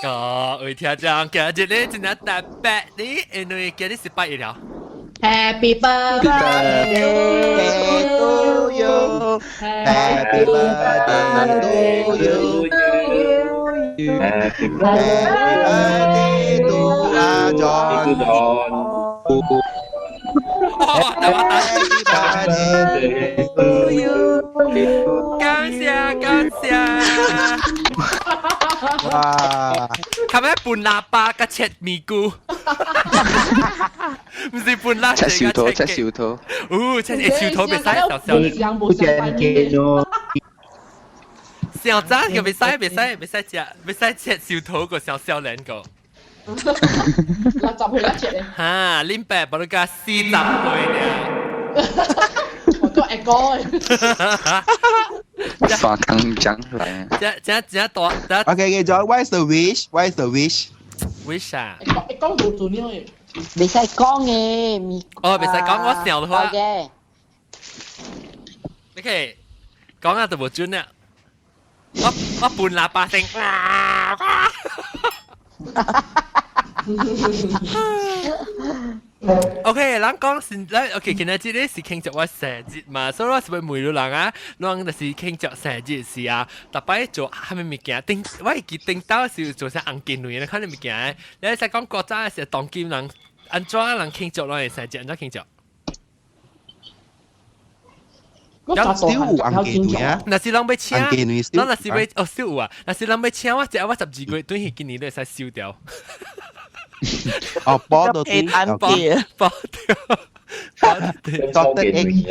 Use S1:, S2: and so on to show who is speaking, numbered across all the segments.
S1: 各位聽眾，今日咧真係特別呢，因為今日是拜一了。
S2: Happy birthday
S3: to you. Happy birthday to you.
S4: Happy
S3: birthday to 阿 John.
S1: 哦，等我等。
S3: Happy birthday to you.
S1: 感謝感謝。
S3: 哇！
S1: 琴日半喇叭甲切咪菇，唔是半喇
S5: 切小桃，切小桃。
S1: 哦，切小桃袂使小小的。
S2: 無相關嘅。
S1: 小早就袂使袂使袂使食，袂使切小桃個小少年個。
S2: 60歲一切咧。
S1: 哈，恁爸幫你加40歲爾。
S2: 我都會講。
S5: 發更講來。
S1: 這這這大。
S3: Okay, okay, John, what is the wish? What is the wish?
S1: Wish 啊？
S2: 會講無準嘅。
S6: 袂使講嘅，咪。
S1: 哦，袂使講，我想的話。
S6: 嘅。
S1: 你可以講下就無準啦。我半喇叭聲。OK，咱講是咱 OK，今日這個是慶祝我生日嘛，所以我是欲問你人啊，人就是慶祝生日時啊，逐擺做啥物物件，頂我會記頂到是做啥紅金女，你看你物件，你使講古早時當今人按怎人慶祝咱的生日，按怎慶祝？
S2: 有
S3: 有紅金女啊！
S1: 若是人欲請，
S3: 紅金女
S1: 咱若是欲哦燒有啊，若是人欲請我，食我12月轉去今年都會使收掉。
S3: 哦，包到
S7: 皮蛋
S1: 包掉，包掉，
S3: 臭雞女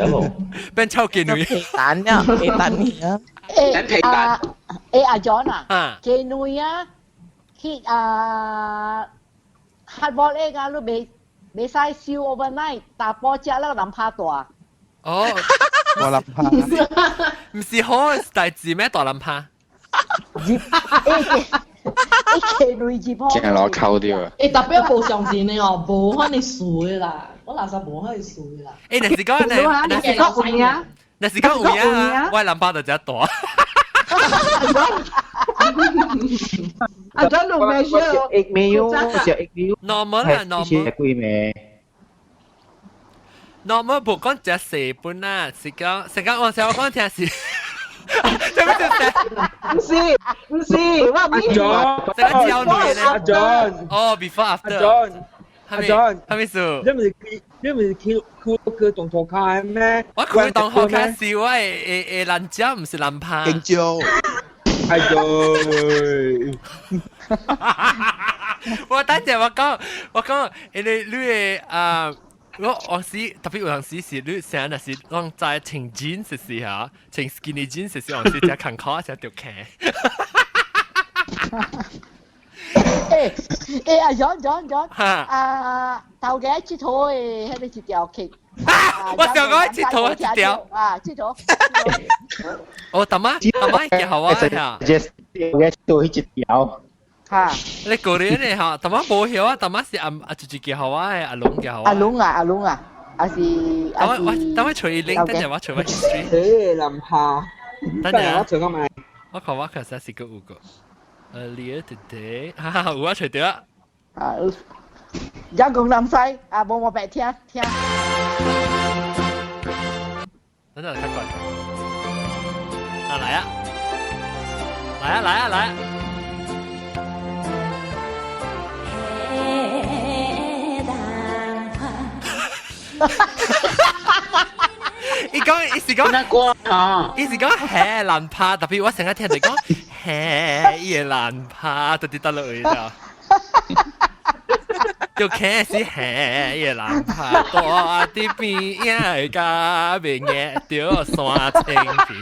S1: 變臭雞女，
S7: 皮蛋啊，皮蛋啊，
S6: 欸啊，欸阿 John 啊，雞女啊，去啊，hard boiled egg 啊，你袂使燒 overnight，大波食了人拍大。
S1: 哦，
S3: 大人拍，
S1: 唔是好代誌咩？大人拍。
S6: 入，欸雞女入破。
S5: 驚攞扣掉啊！
S2: 欸，特別無相信的哦，無遐爾輸的啦，我垃圾無遐爾輸的啦。
S1: 欸，若是講呢，若是
S8: 講有影，
S1: 若是講有影啊，我人拍就遮大。
S8: 阿 John 有 measure
S4: 食沒有，食沒有。
S1: Normal 啦，normal。
S4: 食幾味？
S1: normal 無講食細本啊，是講是講我成我講聽是。做咩做
S8: 唔是唔是，我
S9: 阿 John，
S1: 這個焦慮咧。
S9: 阿 John，
S1: 哦，before after。
S9: 阿 John，阿 John，
S1: 係咪數？
S9: 你唔是去去同學卡咩？
S1: 我佢同學卡是我會會難食，唔是難拍。
S3: 緊張。
S9: 係對。
S1: 我等陣我講，我講，因為你的啊。我往時特別有陣時是你成日是講在穿 jeans 時嚇，穿 skinny jeans 時，往時只艱苦只著徛。
S6: 欸欸阿 John John John，啊頭家𨑨迌的彼個一條曲。
S1: 我上個𨑨迌一條。
S6: 啊，𨑨迌。
S1: 哦，大媽大媽叫好啊嚇。
S4: 頭家𨑨迌彼一條。
S6: 哈！
S1: 你過年咧嚇，大媽無曉啊，大媽是阿阿姐姐叫好啊，阿龍叫好啊。
S6: 阿龍啊，阿龍啊，還是
S1: 等我我等我隨拎，等陣我隨我 history。
S9: 誒，林下。
S1: 等陣
S9: 我隨個咪。
S1: 我看我確實是個有個。Earlier today，哈哈，有我隨到啊。
S6: 啊，陽光南西啊，無無白聽聽。
S1: 等陣睇過。啊來啊！來啊來啊來啊！伊講，伊是講，伊是講嘿難拍，特別我成日聽人講嘿，伊會難拍，就跌得落去就。就開始嘿，伊會難拍，大佇邊仔甲袂壓著山青皮。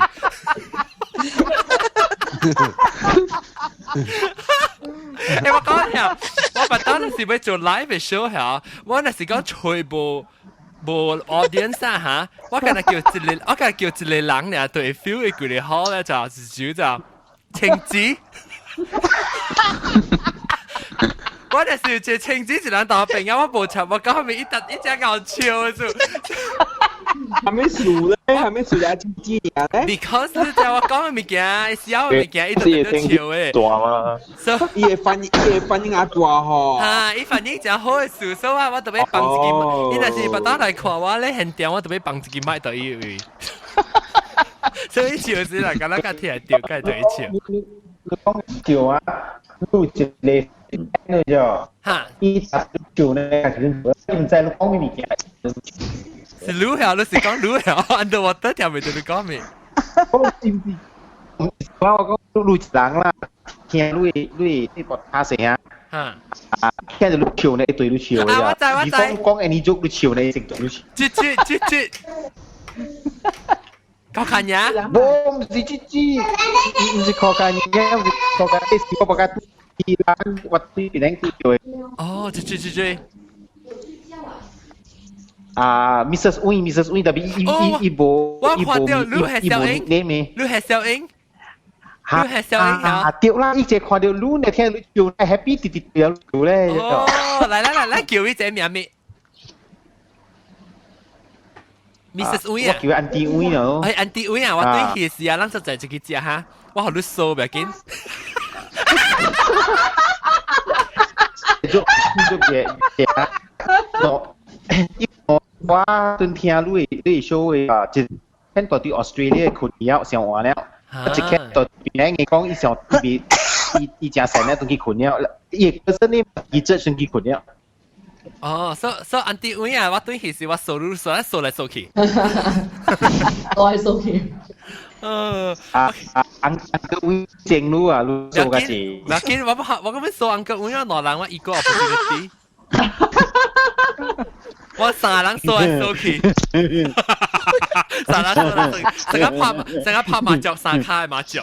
S1: 欸，我講下，我捌當時欲做 live show 嚇，我若是講揣無無 audience 啊嚇，我敢若叫一個，我敢若叫一個人爾對 feel 伊規個好咧，就是就青子。我就是一個青子一人當朋友，我無插，我到後面一搭一隻𠢕笑就。
S9: 係咪數咧？係咪數有知知啊咧
S1: ？Because 你知我講嘅物件，小嘅物件，伊就得笑嘅。
S10: 大嘛？
S1: 所
S9: 以伊會反應，伊會反應啊大吼。
S1: 啊！伊反應真好嘅數，所以我特別放一支，伊若是別打來看我咧現場，我特別放一支麥到伊位。所以笑死啦，敢若較聽著，該對伊笑。
S4: 你講笑啊？你有一個那叫，伊笑呢，你毋知你講咩物件。
S1: 是滷曉，你是講滷曉，underwater 聽袂到你講咩？
S4: 我我講滷一人啦，聽你你你博卡聲啊，啊，聽著你笑呢，一對你笑
S1: 啊！我知我知。
S4: 你講講你足你笑呢，成對你笑。
S1: 這這這這，高看呀？
S4: 無，毋是這這，毋是高看呀，毋是高看，是我博卡對人，我對別人對的。
S1: 哦，這這這這。
S4: 啊，Mrs. Win，Mrs. Win 特別伊伊伊無，
S1: 我看到你係小英，你係小英，你係小英
S4: 啊，對啦，伊只看到你，你聽你叫 happy 直直叫咧。
S1: 哦，來來來來，叫伊這名咩？Mrs. Win 啊，
S4: 我叫 Auntie Win 哦。
S1: 哎，Auntie Win 啊，我對佢時啊，咱就在這個食哈，我予你掃袂緊。
S4: 足足嘅嘅，我我陣聽你你小話啊，一聽到對 Australia 困了上完了，一聽到別人講伊上伊伊伊誠細咧，轉去困了，伊本身呢伊這轉去困了。
S1: 哦，所所 Auntie 位啊，我對彼時我掃你掃掃來掃去，
S2: 掃來掃去。
S4: 啊啊，uncle 位正路啊，你做個是。
S1: 嗱，緊我不我咁樣掃 uncle 位啊，兩人我一個 opportunity。我三人掃來掃去，三人掃來掃去，成個拍成個拍麻雀，三卡的麻雀。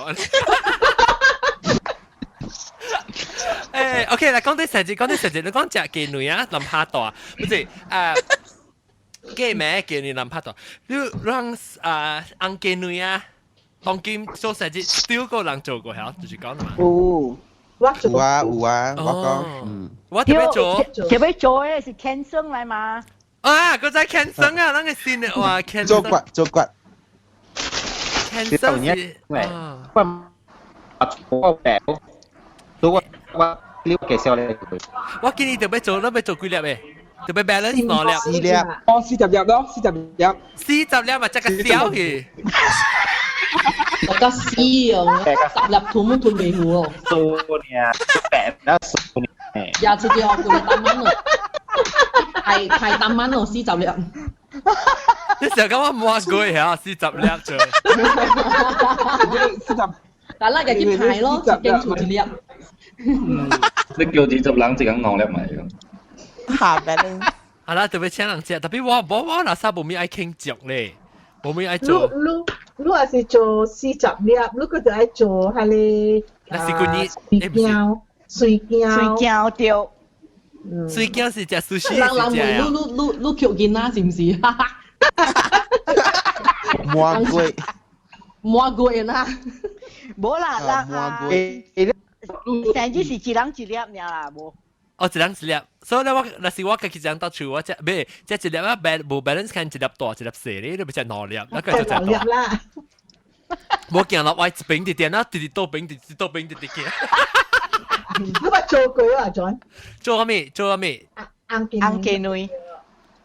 S1: 誒，OK 啦，講啲實際，講啲實際，你講食雞卵啊，林拍大，不是誒，雞咩雞卵林拍大，你讓啊紅雞卵啊，當今做實際，丟個人做過嚇，就是講嘛。
S8: 有，
S3: 有啊有啊，我講，嗯，
S1: 我特別做，
S6: 特別做嘅是天生來嘛。
S1: 啊，個在天生啊，咱個新的哇，天
S3: 做骨做骨，
S1: 天生是，
S4: 我我白，我我你介紹咧。
S1: 我建議特別做，特別做幾粒嘅？特別 balance 兩粒。
S3: 四粒。
S9: 哦，40粒咯，40粒。
S1: 40粒嘛，這個小去。
S2: 大家死哦！十粒吞都吞袂糊哦。
S4: 數呢，白那數呢。
S2: 廿七條過單蚊哦，係係單蚊哦，40粒。
S1: 你成日講我摸過嚇，40粒啫。
S9: 四十。
S2: 但係咱去排咯，一間厝一粒。
S10: 你叫20人一工兩粒咪咯？
S7: 下 balance。
S1: 係啦，特別請人食，特別我我我那啥無咪愛傾粥咧，無咪愛做。
S8: 你你若是做40粒，你閣就愛做彼個。
S1: 那是舊年，
S8: 水餃，水餃，
S6: 水餃對。
S1: 水餃是食壽司，
S2: 人人問你你你你叫囡仔是毋是？
S3: 魔鬼，
S2: 魔鬼啦，
S6: 無啦，人
S3: 魔鬼。
S6: 甚至是一人一粒爾啦，無。
S1: 哦，一人一粒，所以咧我若是我家己人到厝，我食買食一粒啊，無 balance 看一粒大一粒細咧，你欲食兩粒，那個就食
S8: 兩粒啦。
S1: 無行落我一邊佇電腦，直直倒邊，直直倒邊，直直行。
S8: 你捌做過啊，John？
S1: 做啥物？做啥物？
S8: 紅
S6: 紅雞卵。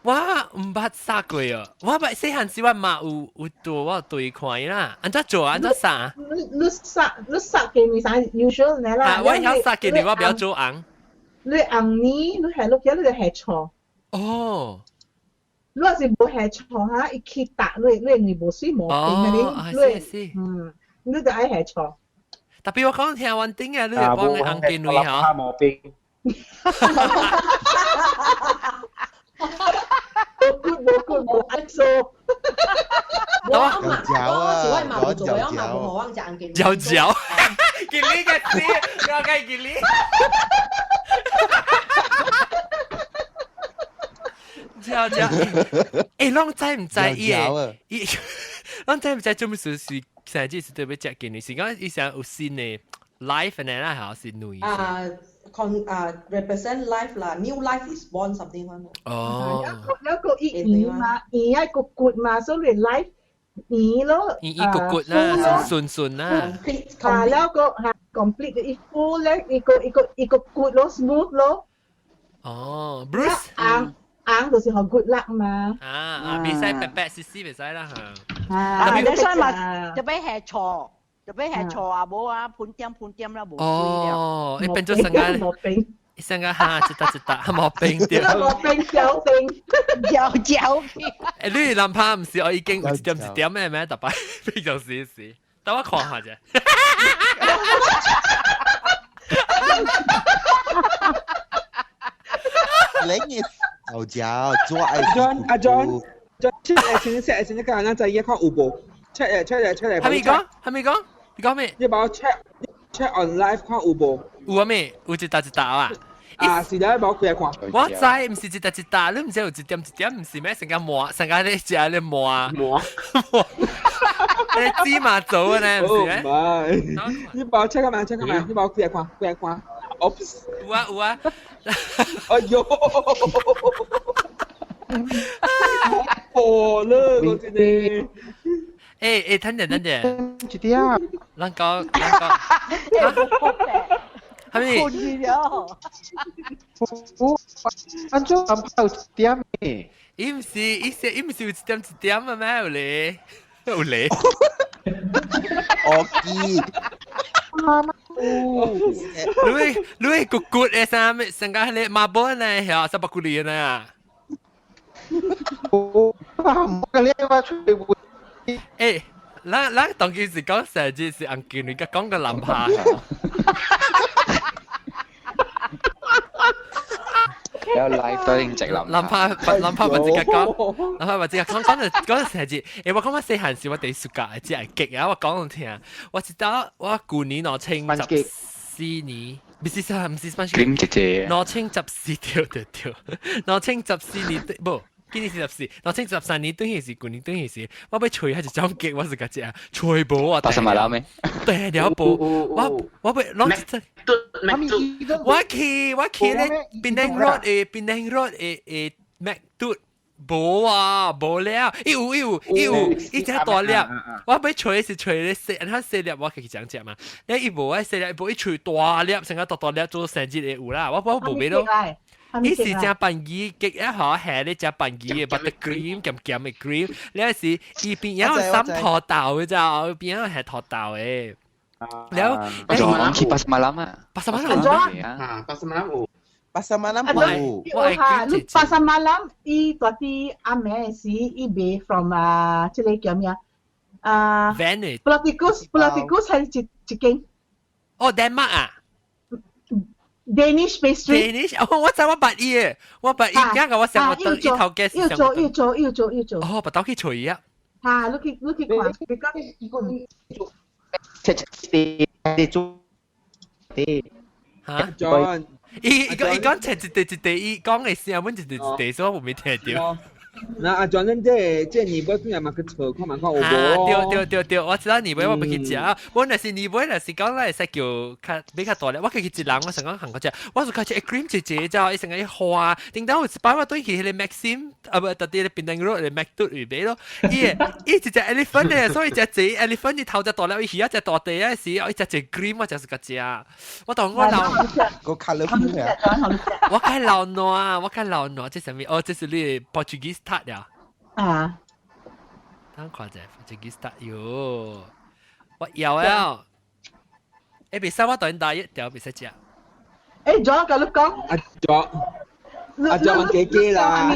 S1: 我毋捌殺過哦，我捌細漢時我媽有有做，我有對看伊啦。按怎做？按怎殺？
S8: 你你殺你殺雞卵啥？usual 呢啦。
S1: 啊，我曉殺雞卵，我不曉做紅。
S8: 你紅呢？你係碌嘢，你就下錯。
S1: 哦。
S8: 你若是無下錯哈，伊去打你，你你無水無冰的，你嗯，你就愛下錯。
S1: 特別我講聽完頂啊，你講嘅紅雞卵嚇。
S4: 無冰。
S8: 無骨無骨無愛做。
S2: 我嘛，我是我嘛無做，我嘛無予我食紅雞卵。
S1: 嚼嚼，吉利個死，我計吉利。嚼嚼，欸，攏知毋知伊個？伊，攏知毋知做咩事是？成日是特別食雞卵，是講伊成有新的 life 呢啦，還是女？
S2: 啊， con 啊 represent life 啦，new life is born something 款。
S1: 哦。
S8: 有個伊圓嘛，圓愛個骨嘛，所以 life 圓咯。
S1: 圓圓骨骨啦，順順啦。
S8: 啊，了個嚇 complete 一 full 咧，一個一個一個骨咯，smooth 咯。
S1: 哦，Bruce。
S8: 紅紅就是好 good luck 嘛。
S1: 啊啊，袂使白白絲絲袂使啦嚇。
S6: 啊，你所以嘛，特別係錯，特別係錯啊，無啊，盤點盤點啦，無水了。
S1: 哦，你變做成個成個哈，一笪一笪，毛病掉。
S8: 毛病小病，
S6: 嚼嚼。
S1: 誒，你男朋唔是我已經有一點一點嘅咩？特別非常時時，等我看下啫。
S3: 你嘅嚼做愛。
S9: 阿 John 阿 John，出嚟先 set 先，你講咱在一看有無？check 嚟 check 嚟 check 嚟。
S1: 係咪講？係咪講？你講咩？
S9: 你幫我 check check on live 看有無？
S1: 有啊咩？有一沓一沓啊！
S9: 啊，是咧，幫我開來看。
S1: 我知，毋是一沓一沓，你毋知有一點一點，毋是咩？成個磨，成個咧食咧磨。
S9: 磨。
S1: 磨。你芝麻做嘅呢？毋是咩？
S9: 唔係。你幫我 check 下嘛，check 下嘛，你幫我開來看，開來看。Oops。
S1: 有啊有啊。
S9: 哎呦！破了，我真係。
S1: 誒誒，等陣等陣。
S4: 一點。
S1: 咱講咱講。係咪？
S6: 困了。
S4: 我按怎安排有一點嘅？
S1: 伊毋是，伊是伊毋是有一點一點嘅咩？有咧，有咧。
S3: 我記。
S1: 你你骨骨嘅衫，成個迄個馬寶呢？嚇，十八骨哩呢？
S4: 我唔個你話出嚟會。
S1: 誒，咱咱當其時講成日是紅金，你甲講個藍拍。
S5: 有 live 都應直藍。
S1: 藍拍藍拍咪即刻講，藍拍咪即刻講講就講就成日。誒，我講我細漢時我第暑假只係激啊！我講聽，我知道我舊年2014年，唔是啥，唔是三十。
S5: 點姐姐。
S1: 2014對對對，2014年對無。今年44，2013年轉去時，舊年轉去時，我欲揣彼一種結，我是共食，揣無啊！
S5: 八十萬啦咩？
S1: 對了無，我我欲攏一隻，我去我去咧檳城 road 的檳城 road 的的麥嘟無啊，無了，伊有伊有伊有，伊只大粒，我欲揣是揣咧細，按怎細粒我家己講食嘛，咧伊無愛細粒，無伊揣大粒，成個大大粒做生日的有啦，我我無買咯。伊是食飯魚，結一下下咧食飯魚的 butter cream，鹹鹹的 cream，了是伊邊有三坨豆的咋，邊有係坨豆的。了，
S5: 我仲講去 pasar malam 啊
S1: ，pasar malam
S11: 啊，pasar malam 有
S3: ，pasar malam 有。
S8: 我嚇，你 pasar malam 伊大啲阿妹時，伊賣 from 啊，這個叫咩啊？
S1: Venice。
S8: Pelaticus，Pelaticus 係一一間。
S1: 哦，Denmark 啊。
S8: Danish pastry。
S1: Danish，哦，我知我捌伊的，我捌伊，驚個我想我當伊頭家
S8: 是想。要做要做要做要做。
S1: 哦，捌倒去揣啊。
S8: 嚇，你去你去看，比較
S4: 做，切一做，
S1: 嚇？
S9: John，
S1: 伊伊講伊講切一塊一塊，伊講的聲，阮一塊一塊，所以我無聽著。
S9: 那阿 John，咱這這年尾轉來嘛去揣看嘛看有無？
S1: 對對對對，我知道年尾我欲去食，我若是年尾若是講咱會使叫較比較大粒，我家己一人我想講韓國食，我就開始 cream 一隻咋，伊成個一花，頂當有一擺我對去彼個 Maxim，啊不，特佇咧檳城 road 的麥嘟裏買咯，伊伊一隻 elephant 咧，所以一隻 elephant 伊頭隻大粒，伊耳仔隻大地啊時，伊隻隻 cream 我就是個食，我當我老
S3: 個 colourful 啊，
S1: 我較老爛，我較老爛，這啥物？哦，這是你 Portuguese tart 了。
S8: 啊！
S1: 等看者 Portuguese tart 喲，我要了。欸，袂使我當大一條袂使食。
S8: 欸，左甲你講。
S9: 阿左，阿左問幾幾啦？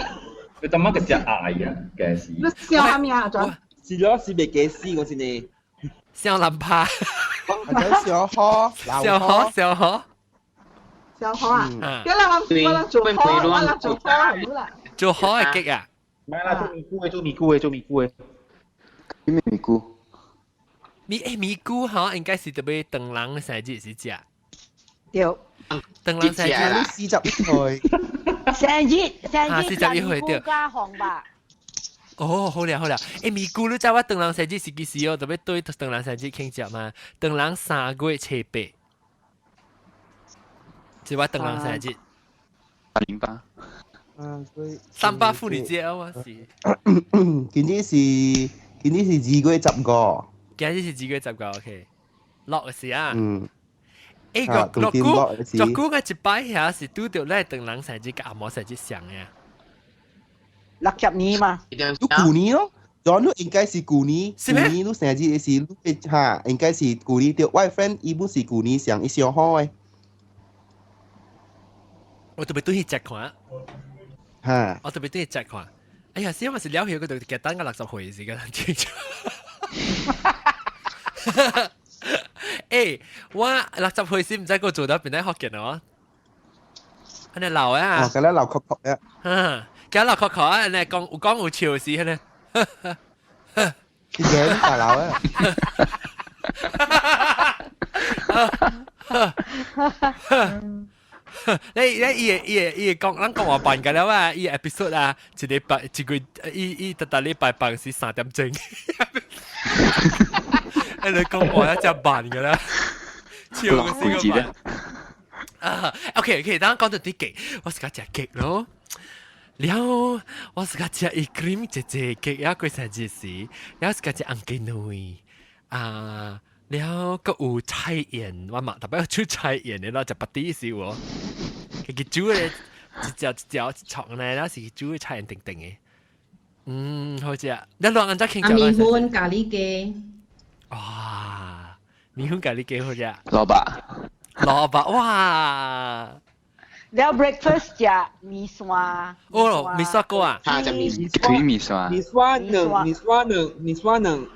S10: 你當乜個隻蟹啊？嘅是。
S8: 你笑啥物啊？左。
S9: 是咯，是袂幾死我先呢。
S1: 笑藍趴。
S3: 小可，
S1: 小可，小可。
S8: 小可啊！今日我我做可，我做可好啦。
S1: 做可係激啊！
S4: 唔係啦，做咪菇嘅，做咪菇嘅，做咪菇嘅。
S5: 咩咪菇？
S1: 咪欸咪菇吼，應該是特別長人生日是食。
S6: 對。
S1: 長人生日
S3: 41歲。
S6: 生日生日
S1: 41歲對。
S6: 加紅吧。
S1: 哦，好了好了，欸咪菇你知我長人生日是幾時哦？特別對長人生日慶祝嘛？長人3月7日。是我唐人生日。
S5: 08。
S3: 啊，所以
S1: 三八婦女節啊，我是。
S3: 今日是2月15。
S1: 今日是2月15，OK。落嘅時啊。
S3: 嗯。
S1: 欸，個落久，落久嘅一擺遐是拄著咧唐人生日佮紅毛生日相嘅。
S6: 60年嘛。
S3: 你舊年咯，John 你應該是舊年，舊年你生日的時，你哈應該是舊年對。我 friend 伊本是舊年上，伊上好的。
S1: 我特別對去食看。
S3: 哈。
S1: 我特別對去食看。哎呀，小嘛是了後，佢就簡單個60歲時間。欸，我60歲時毋知閣做到邊個福建哦。按呢老啊。
S3: 哦，佮咧老確確啊。
S1: 嗯，佮老確確啊，按呢講有講有笑時，按呢。
S3: 一個大老啊。
S1: 你你伊會伊會伊會講，咱講話辦個了啊！伊 episode 啊，一禮拜一個伊伊逐逐禮拜放是3點鐘。你講話一隻慢個啦，笑死個慢。啊，OK OK，等講到啲雞，我自家食雞咯。了，我自家食伊 cream 一隻雞，啊，過生日時，了自家食紅雞卵啊。了，閣有菜園，我嘛特別煮菜園的咯，食白啲時喎。佢佢煮的一隻一隻一床呢，那是煮的菜園定定的。嗯，好食。你兩人在傾
S2: 啊，麵粉咖喱雞。
S1: 哇，麵粉咖喱雞好食。
S5: 蘿蔔。
S1: 蘿蔔哇！
S6: 了 breakfast 食麵線。
S1: 哦，麵線鍋啊。
S5: 嚇，食麵線。麵線。
S9: 麵線兩，麵線兩，麵線兩。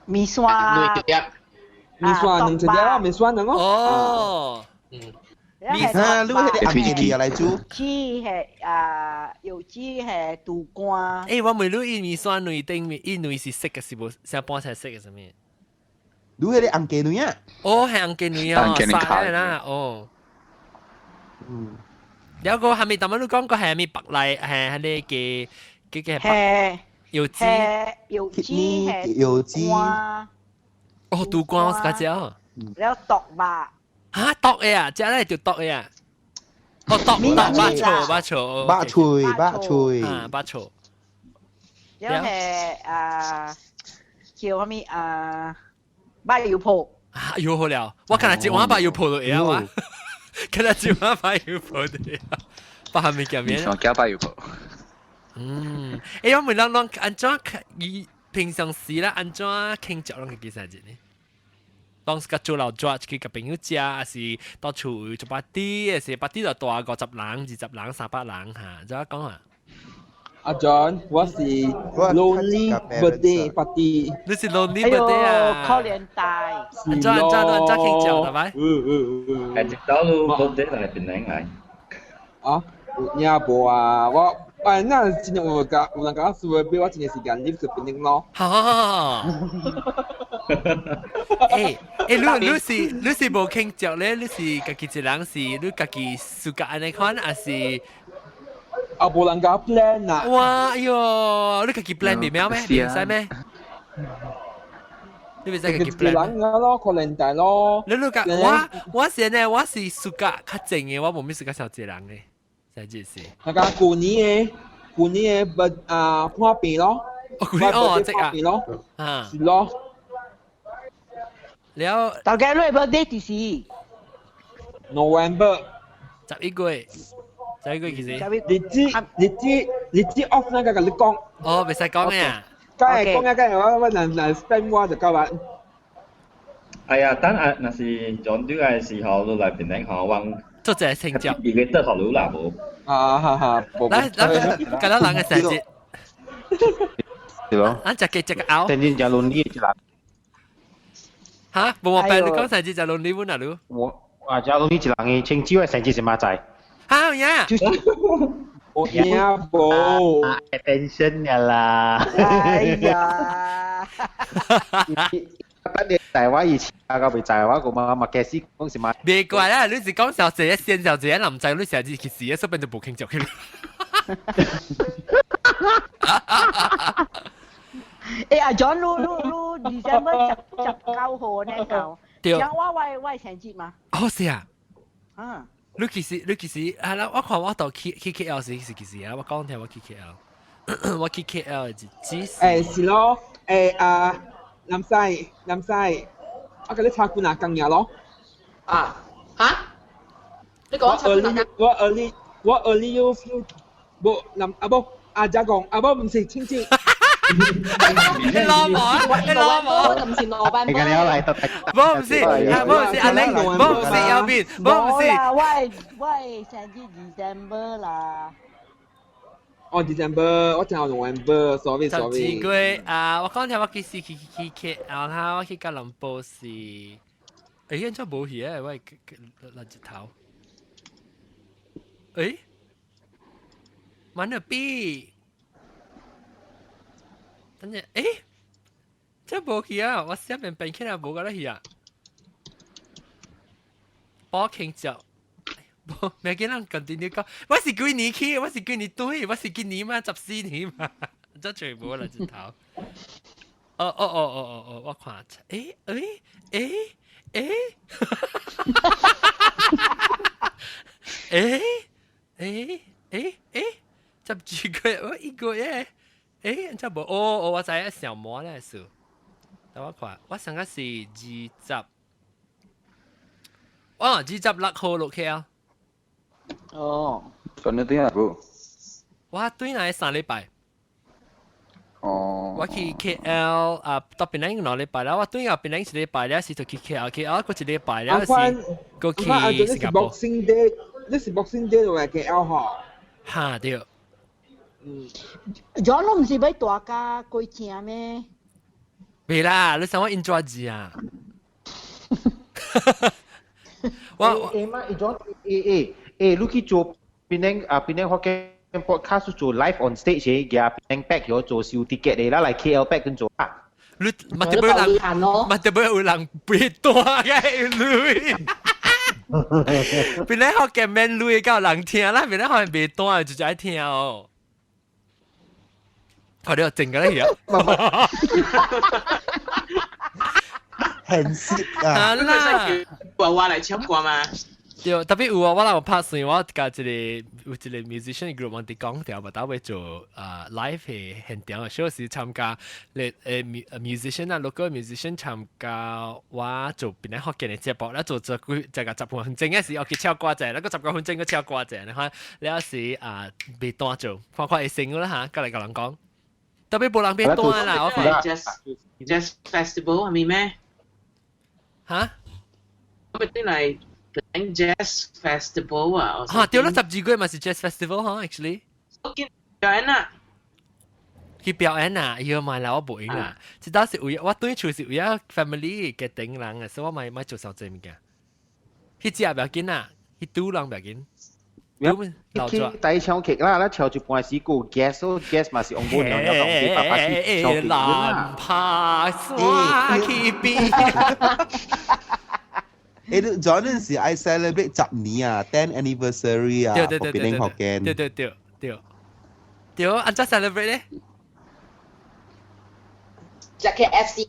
S6: 麵線。
S9: 麵線兩一隻咯，麵線兩咯。
S1: 哦。
S9: 嗯。
S3: 啊，你迄個紅雞卵來煮？
S6: 雞係啊，有雞係肚肝。
S1: 欸，我問你，伊麵線卵頂面，伊卵是色嘅是無？成半成色嘅啥物？
S3: 你迄個紅雞卵啊？
S1: 哦，係紅雞卵啊，沙啦，哦。
S3: 嗯。
S1: 了個係咪？頭先你講過係咪白內係係個嘅嘅
S6: 係
S1: 油脂？
S6: 油脂係
S3: 油脂。
S1: 哦，肚肝我自家食哦。
S6: 了毒肉。
S1: 嚇毒的啊！食咧就毒的啊！哦，毒毒肉醋肉醋。
S3: 肉脆肉脆。
S1: 啊，肉醋。
S6: 了係啊，叫啥物啊？肉油泡。
S1: 啊，油泡了！我看下一碗肉油泡就會曉啊。看下一碗肉油泡就會曉。包含物件面。
S5: 加肉油泡。
S1: 嗯，欸，我問人攏按怎伊平常時啦，按怎慶祝攏會記生日呢？當時個做老抓去佮朋友食，還是到厝做 party，還是 party 就大50人、20人、300人哈，怎講啊？
S9: 阿 John，我是 lonely birthday party。
S1: 你是 lonely birthday 啊？
S6: 可憐大。
S1: 按怎按怎按怎慶祝係咪？
S9: 嗯嗯嗯。
S10: 係直到你 birthday 來邊領來？
S9: 啊，有影無啊？我。哎，那真正有甲有人共我說，俾我真個時間入去檳城咯。
S1: 哈！欸欸，你是無慶祝咧？你是家己一人是？你家己暑假按呢款，還是？
S9: 啊，無人共我 plan 啊！
S1: 哇，哎喲，你家己 plan 袂妙咩？袂使咩？你袂使家己 plan。
S9: 人咯，可能大咯。
S1: 你家我是呢，我是暑假較靜的，我無咩暑假小一人的。這是。
S9: 那個舊年的，舊年的不啊破病咯。
S1: 哦，舊年哦，這啊。
S9: 咯。
S1: 啊。
S9: 是咯。
S1: 了。
S6: 大概你 birthday 幾時
S9: ？November。
S1: 11月。11月幾時？
S9: 日子 off 那個共你講。
S1: 哦，袂使講呀。
S9: 梗係講啊，梗係我難 spend 我就夠啦。
S10: 哎呀，等啊，若是撞到嘅時候，你來檳城吼，我。
S1: 做者成就。
S10: 伊個得學你啦無？
S9: 啊哈哈！
S1: 來來，敢若人嘅生日。
S4: 是咯。
S1: 咱食雞食個牛。
S4: 生日食倫理一人。
S1: 嚇？無無病，你講生日食倫理阮啊你？
S4: 我啊食倫理一人嘅，清酒嘅生日是馬仔。
S1: 嚇呀！
S9: 我聽無。
S4: Attention 呀啦！
S6: 哎呀！
S4: 等你在我以前啊，我未在我個媽媽開始講是嘛？
S1: 別怪啦，你是講小姐，先小姐，男仔你成日其實，說變就無傾就去。
S6: 欸，阿 John，你 December 19號呢個？
S1: 對。
S6: 像我生日嘛？
S1: 哦，是啊。
S6: 啊。
S1: 你其實你其實係啦，我看我到去 KL 是其實啊，我講聽我去 KL，我去 KL 是只是
S9: 是咯，啊，南西南西，我甲你查幾若工爾咯。
S2: 啊嚇？你講查幾若工？
S9: 我 early 我 early 有 feel，無南啊無阿姐講啊無，毋是親戚。
S1: 你攞冇啊？你攞冇？
S2: 唔是羅班。
S4: 你個了來得。
S1: 無唔是，無唔是阿玲，無唔是右邊，無唔是。
S6: 我我生日 December 啦。
S9: 哦，December，我正 November，sorry sorry。
S1: 十二月啊，我講聽我幾時去去去 KL 啦，我去吉隆坡是，應該無去啊，我落日頭。mana 邊？等陣，這無去啊！我下面變起來無個啦去啊！我傾就，無，未見人 continue 講，我是幾年去，我是幾年對，我是今年嘛，14年嘛，這全部啦日頭。哦哦哦哦哦哦，我看，12個月，我一個月。這無哦哦，我知影小魔咧是，等我看，我上個是二十，哦，26號落去啊。
S5: 哦，上日對啊不？
S1: 我對來3禮拜。
S5: 哦。
S1: 我去 KL 啊，到檳城2禮拜啦，我對啊檳城一禮拜了，是就去 KL，KL 過一禮拜了是過去新加坡。
S9: Boxing Day，你是 Boxing Day 落來 KL 吼？
S1: 哈對。
S9: 嗯，
S6: 咗攏毋是欲大家過正咩？
S1: 未啦，你想我 enjoy 字啊？我
S4: 嘛，伊種你去做檳城啊，檳城福建 podcast 做 live on stage 嘅，檳城 back 咗做燒 ticket 嘅啦，嚟 KL back 跟做啊。
S1: 你咪特別人，咪特別有人變大嘅女。檳城福建免女夠人聽啦，檳城福建袂大就愛聽哦。睇到靜嘅咧，
S3: 現實啊！
S1: 啦，
S11: 話話嚟唱歌嘛？
S1: 對，特別有啊，我有拍算，我甲一個有一個 musician group 我哋講條，嘛，打會做啊 live 嘅現場嘅 show 是參加，咧musician 啊，local musician 參加，我做邊個福建嘅節目，咧做做幾這個10分鐘嘅時，我去唱歌者，那個10個分鐘去唱歌者，你看，了時啊未單做，看看會成啦嚇，過來甲人講。特別無人變單啦，我看。
S11: Jazz Festival 係咪咩？
S1: 嚇？
S11: 我咪啲嚟 Jazz Festival 啊！
S1: 嚇，對啦，12月嘛是 Jazz Festival 嗬，actually。
S11: 我見表演啊！
S1: 去表演啊！要買啦，我無閒啦。這當是為我對厝是為咗 family 嘅頂人啊，所以我咪咪做少濟物件。去食不要緊啊，去賭人不要緊。
S4: 去第唱劇啦，咱唱一半時個 guest 咯，guest 嘛是王母娘娘講爸爸去唱劇
S1: 難怕山去邊。
S3: 你嗰陣時愛 celebrate 10年啊，10 anniversary 啊，
S1: 對對對對
S3: 對
S1: 對對對對對，按怎 celebrate 咧？
S2: 食 KFC。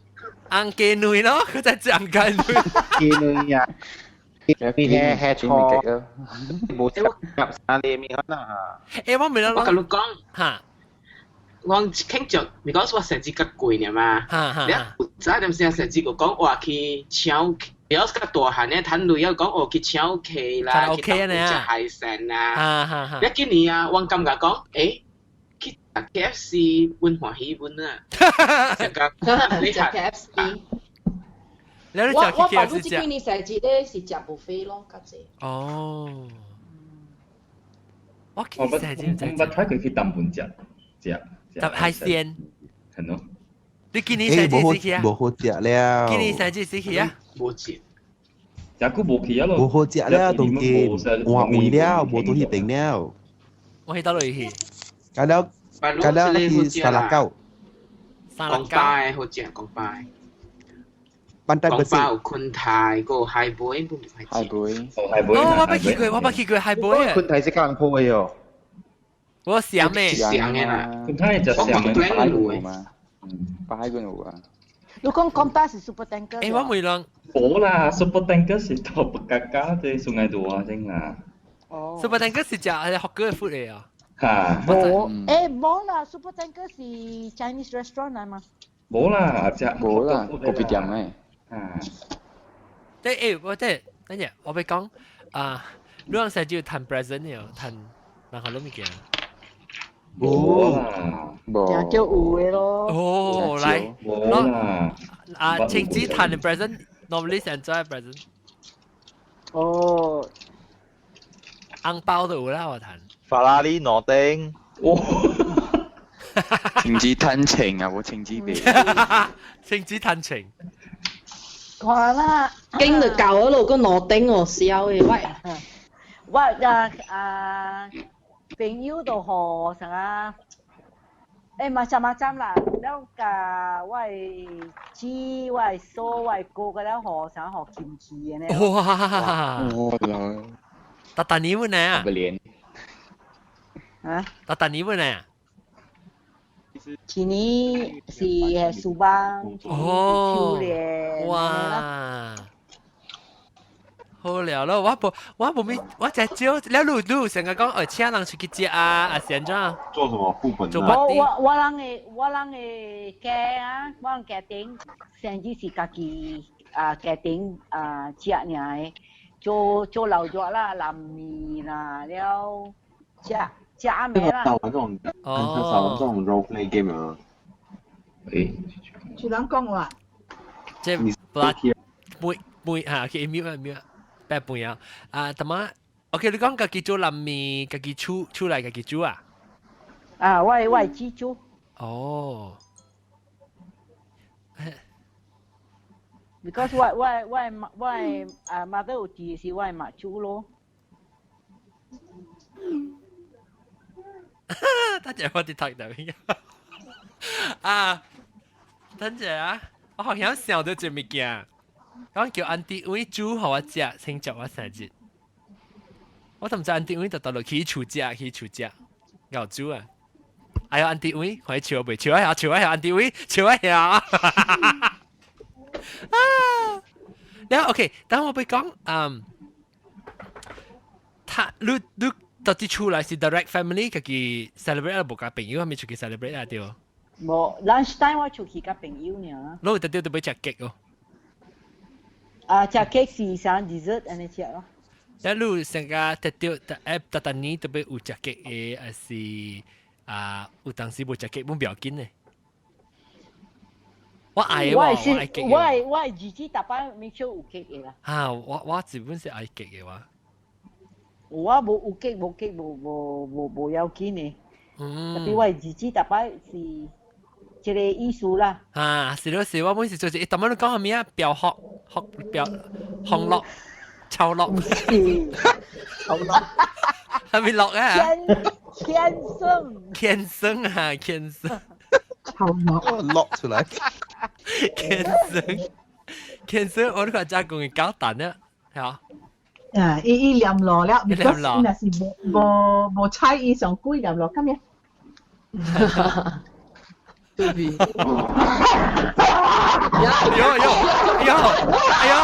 S1: 紅雞卵咯，佢在食紅雞卵。
S4: 雞卵啊！你係係錯，無入三厘米可能嚇。
S1: 我未
S11: 我甲你講
S1: 嚇，
S11: 我傾著，你講我成日較貴呢嘛？你早點先成日個講話去搶，了較大漢咧，趁鐳要講哦去搶客啦，去食海鮮啦。你今年啊，我感覺講，去食 KFC 阮歡喜阮啊，食個
S2: 你食 KFC。
S1: 我
S2: 我爸母這幾年生日咧是食 buffet 咯，較濟。
S1: 哦，我
S10: 我捌我捌睇佢去東門食食
S1: 食海鮮。
S10: 係咯。
S1: 你今年生日是去啊？
S3: 無好食了。
S1: 今年生日是去啊？
S11: 無食。
S10: 食久無去啊咯。
S3: 無好食了，當今換位了，無倒彼邊了。
S1: 我去倒落去。
S3: 甲了，甲了去沙拉狗。
S1: 沙拉狗。
S11: 講好食，講拜。
S3: 講
S11: 包昆泰個海貝，
S5: 海貝，
S10: 海貝。
S1: 哦，我捌去過，我捌去過海貝啊。
S4: 昆泰是江坡的喲。
S1: 我想咩？
S11: 想的啦。
S10: 昆泰就想的。
S5: 巴海有嘛？巴海嗰有啊。
S6: 你講講巴是 super tanker。
S1: 我問人。
S10: 冇啦，super tanker 是到北加加的sungai dua 先啦。
S1: Super Tanker 是食係學哥嘅 food 嚟啊。
S10: 嚇。
S6: 無，無啦，Super Tanker 是 Chinese restaurant 嚟嘛？
S10: 冇啦，食
S5: 冇啦，咖啡店嘅。
S10: 啊。
S1: 我即係等陣，我俾講啊，你講成日要談 present 嘅，談任何物件。
S10: 冇啦，
S5: 無。
S6: 叫有嘅咯。
S1: 哦，來，
S10: 冇啦。
S1: 啊，請只談 present，normally 成做 present。
S6: 哦。
S1: 紅包都有啦，我談。
S12: 法拉利攞丁。
S10: 哇！
S5: 情子吞情啊，冇情子俾。
S1: 情子吞情。
S6: 看啦，
S2: 經就舊嗰度個攞丁哦，笑嘅喂。
S6: 我啊啊朋友就予啥啊？macam-macam 啦，了甲我的姊、我的嫂、我的哥個了予啥予金錢的呢？
S1: 哇！
S5: 哇！
S1: 達達你們呢？
S5: 不連。
S6: 啊？
S1: 達達你們呢？
S6: 今年是係蘇邦，
S1: 哦，
S6: 哇！
S1: 好了咯，我無咩，我只少了路路成日講，請人出去食啊，啊是按怎？
S12: 做什麼副本？
S1: 做
S6: 我人的家啊，我人家庭甚至是家己啊家庭啊食爾的，做做老肉啦、南麵啦，了食食糜啦。
S12: 少玩這種，很少玩這種 role play game 啊。
S10: 誒，
S8: 主人講話，
S1: 這背背嚇，去 mute 啊 mute。八半啊！啊，同埋，OK，你講家己做南麵，家己煮出來家己煮啊？
S6: 啊，我自煮。
S1: 哦。
S6: Because 我啊 mother 有煮是我媽煮咯。
S1: 等陣我哋睇到啊，等陣啊，我好像想到這物件。講叫安迪位煮予我食，先食我生日。我都毋知安迪位就倒落去厝食，去厝食，𠢕煮啊！哎呀，安迪位，看伊笑袂？笑一下，笑一下，安迪位，笑一下。啊！了 OK，等我欲講，他你到底厝內是 direct family 家己 celebrate 啊，無共朋友還咪出去 celebrate 啊？對。
S6: 無 lunch time 我出去佮朋友爾。
S1: 你特啲都欲食 cake 哦。
S6: 啊，食 cake 是啥 dessert 按呢食咯。
S1: 一路成個特掉特特特年特別有食 cake 的，還是啊有當時無食 cake 本不要緊的。我愛我愛 cake。
S6: 我係自己逐擺 make sure 有 cake 的啦。
S1: 啊，我基本是愛 cake 的話。
S6: 我無有 cake 無 cake 無無無無要緊的。嗯。特別我自己逐擺是這個意思啦。
S1: 啊，是咯是，我本是做一，頭先你講啥物啊？標學學標紅樂、臭樂、
S6: 臭樂，
S1: 係咪樂啊？
S6: 天生，
S1: 天生啊，天生，
S8: 臭樂
S3: 落出來，
S1: 天生，天生，我都看加工嘅搞蛋啊，係啊。
S8: 啊，伊伊念落了，because 伊若是無無無睬伊上貴念落，咁樣。
S2: 對比。
S1: 喲喲喲，哎呦！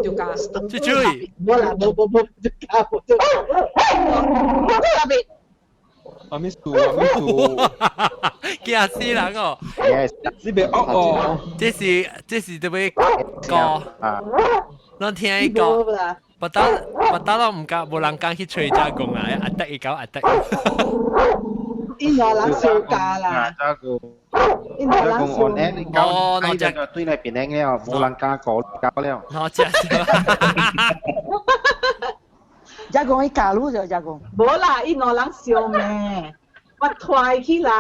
S2: 就加，
S1: 注意。
S8: 無啦，無無無，就加無就。特別。
S9: 阿咪數阿咪數，
S1: 驚死人哦！
S9: 呢邊惡哦，
S1: 這是特別歌，咱聽伊歌。不打不打都唔敢，無人敢去揣遮公啊！阿得伊狗阿得。
S8: 伊兩人相加啦。伊兩人相。
S1: 哦，
S4: 那只對來變靚了，無人敢過搞了。
S1: 我只。
S6: 遮公伊加入就遮公。
S8: 無啦，伊兩人相咩？我推起來。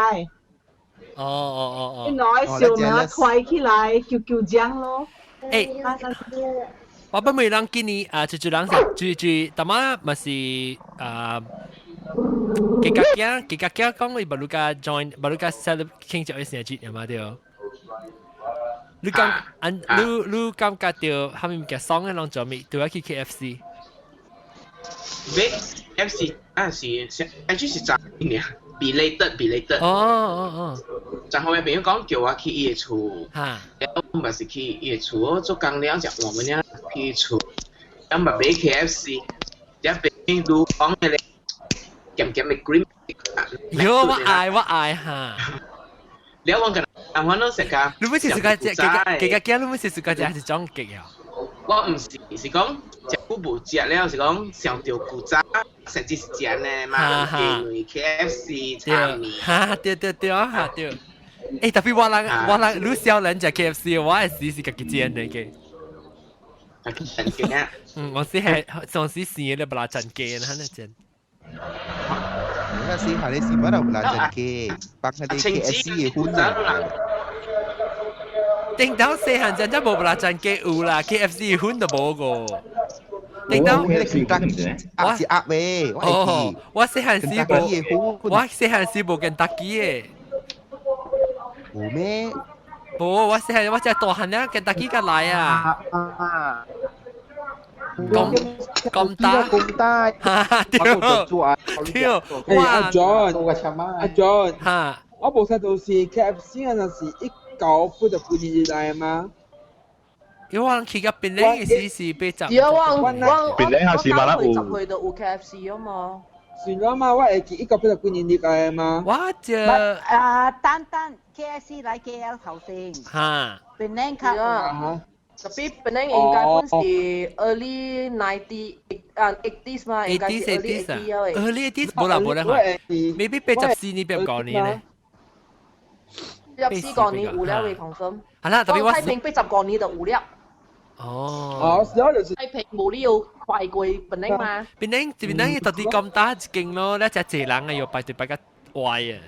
S1: 哦哦哦哦。
S8: 伊兩個相咩？我推起來，求求獎咯。
S1: 欸。我本每人今年啊，就人是就就，大媽嘛是啊，幾家囝幾家囝講伊無如家 join，無如家 celebrate 慶祝伊生日係嘛對？你感按你感覺到蝦米物件爽的攏做咩？對我去 KFC。
S11: 買 KFC 啊是，actually 是昨呢。belated belated。
S1: 哦哦哦。
S11: 然後嘅朋友講叫我去伊嘅厝，了我嘛是去伊嘅厝，我做工了食換物仔去伊厝，了嘛買 KFC，了買你講嘅咧，鹹鹹嘅 cream。
S1: 喲，我愛我愛哈。
S11: 了我跟人我攏食甲。
S1: 你唔是自家食，幾個幾你唔是自家食，還是裝極啊？
S11: 我毋是，是講食久無食了，是講想著古早，甚至是食呢嘛，雞卵 KFC 炒麵。
S1: 哈，對對對哈對。欸，特別我人我人，你少年食 KFC，我係時是家己煎的嘅。
S11: 家己煎嘅。
S1: 嗯，我是係上時生的不拉煎雞，哈那煎。
S3: 那時係你是乜都不拉煎雞，幫佢哋 KFC 嘅款啊。
S1: 頂到細漢真真無不拉煎雞有啦，KFC 款都無個。頂到
S3: 我是鴨咩？
S1: 哦，我細漢時無，我細漢時無肯塔基的。
S3: 無咩？
S1: 無，我細漢我只大漢了，肯塔基較來啊。咁咁大，
S4: 咁大，
S1: 對對，
S9: 哇！阿 John，阿 John，
S1: 哈，
S9: 我無睇到是 KFC 啊，那是1989年來嗎？
S1: 因為我去到檳榔嘅時是80。
S2: 對啊，我我
S12: 檳榔還是馬來
S2: 有十歲就有 KFC 啊嘛。
S9: 是啦嘛，我會記1989年入來嘛。
S1: 我就
S6: 啊，單單 KFC 來 KL 頭先。
S1: 哈。
S6: 檳榔較
S2: 有。特別檳榔應該本是 early 90 啊 80s 嘛，應該是 early 80 啊。
S1: early 80s 無啦無啦，maybe 84年89年咧。
S2: 84個年有了會 confirm。
S1: 係啦，特別我
S2: 太平80個年就有了。
S1: 哦。
S9: 哦，是啊，就是。
S2: 太平無理由快過檳榔嘛。
S1: 檳榔檳榔到底咁大一間咯，你只濟人啊，又排隊排較歪啊。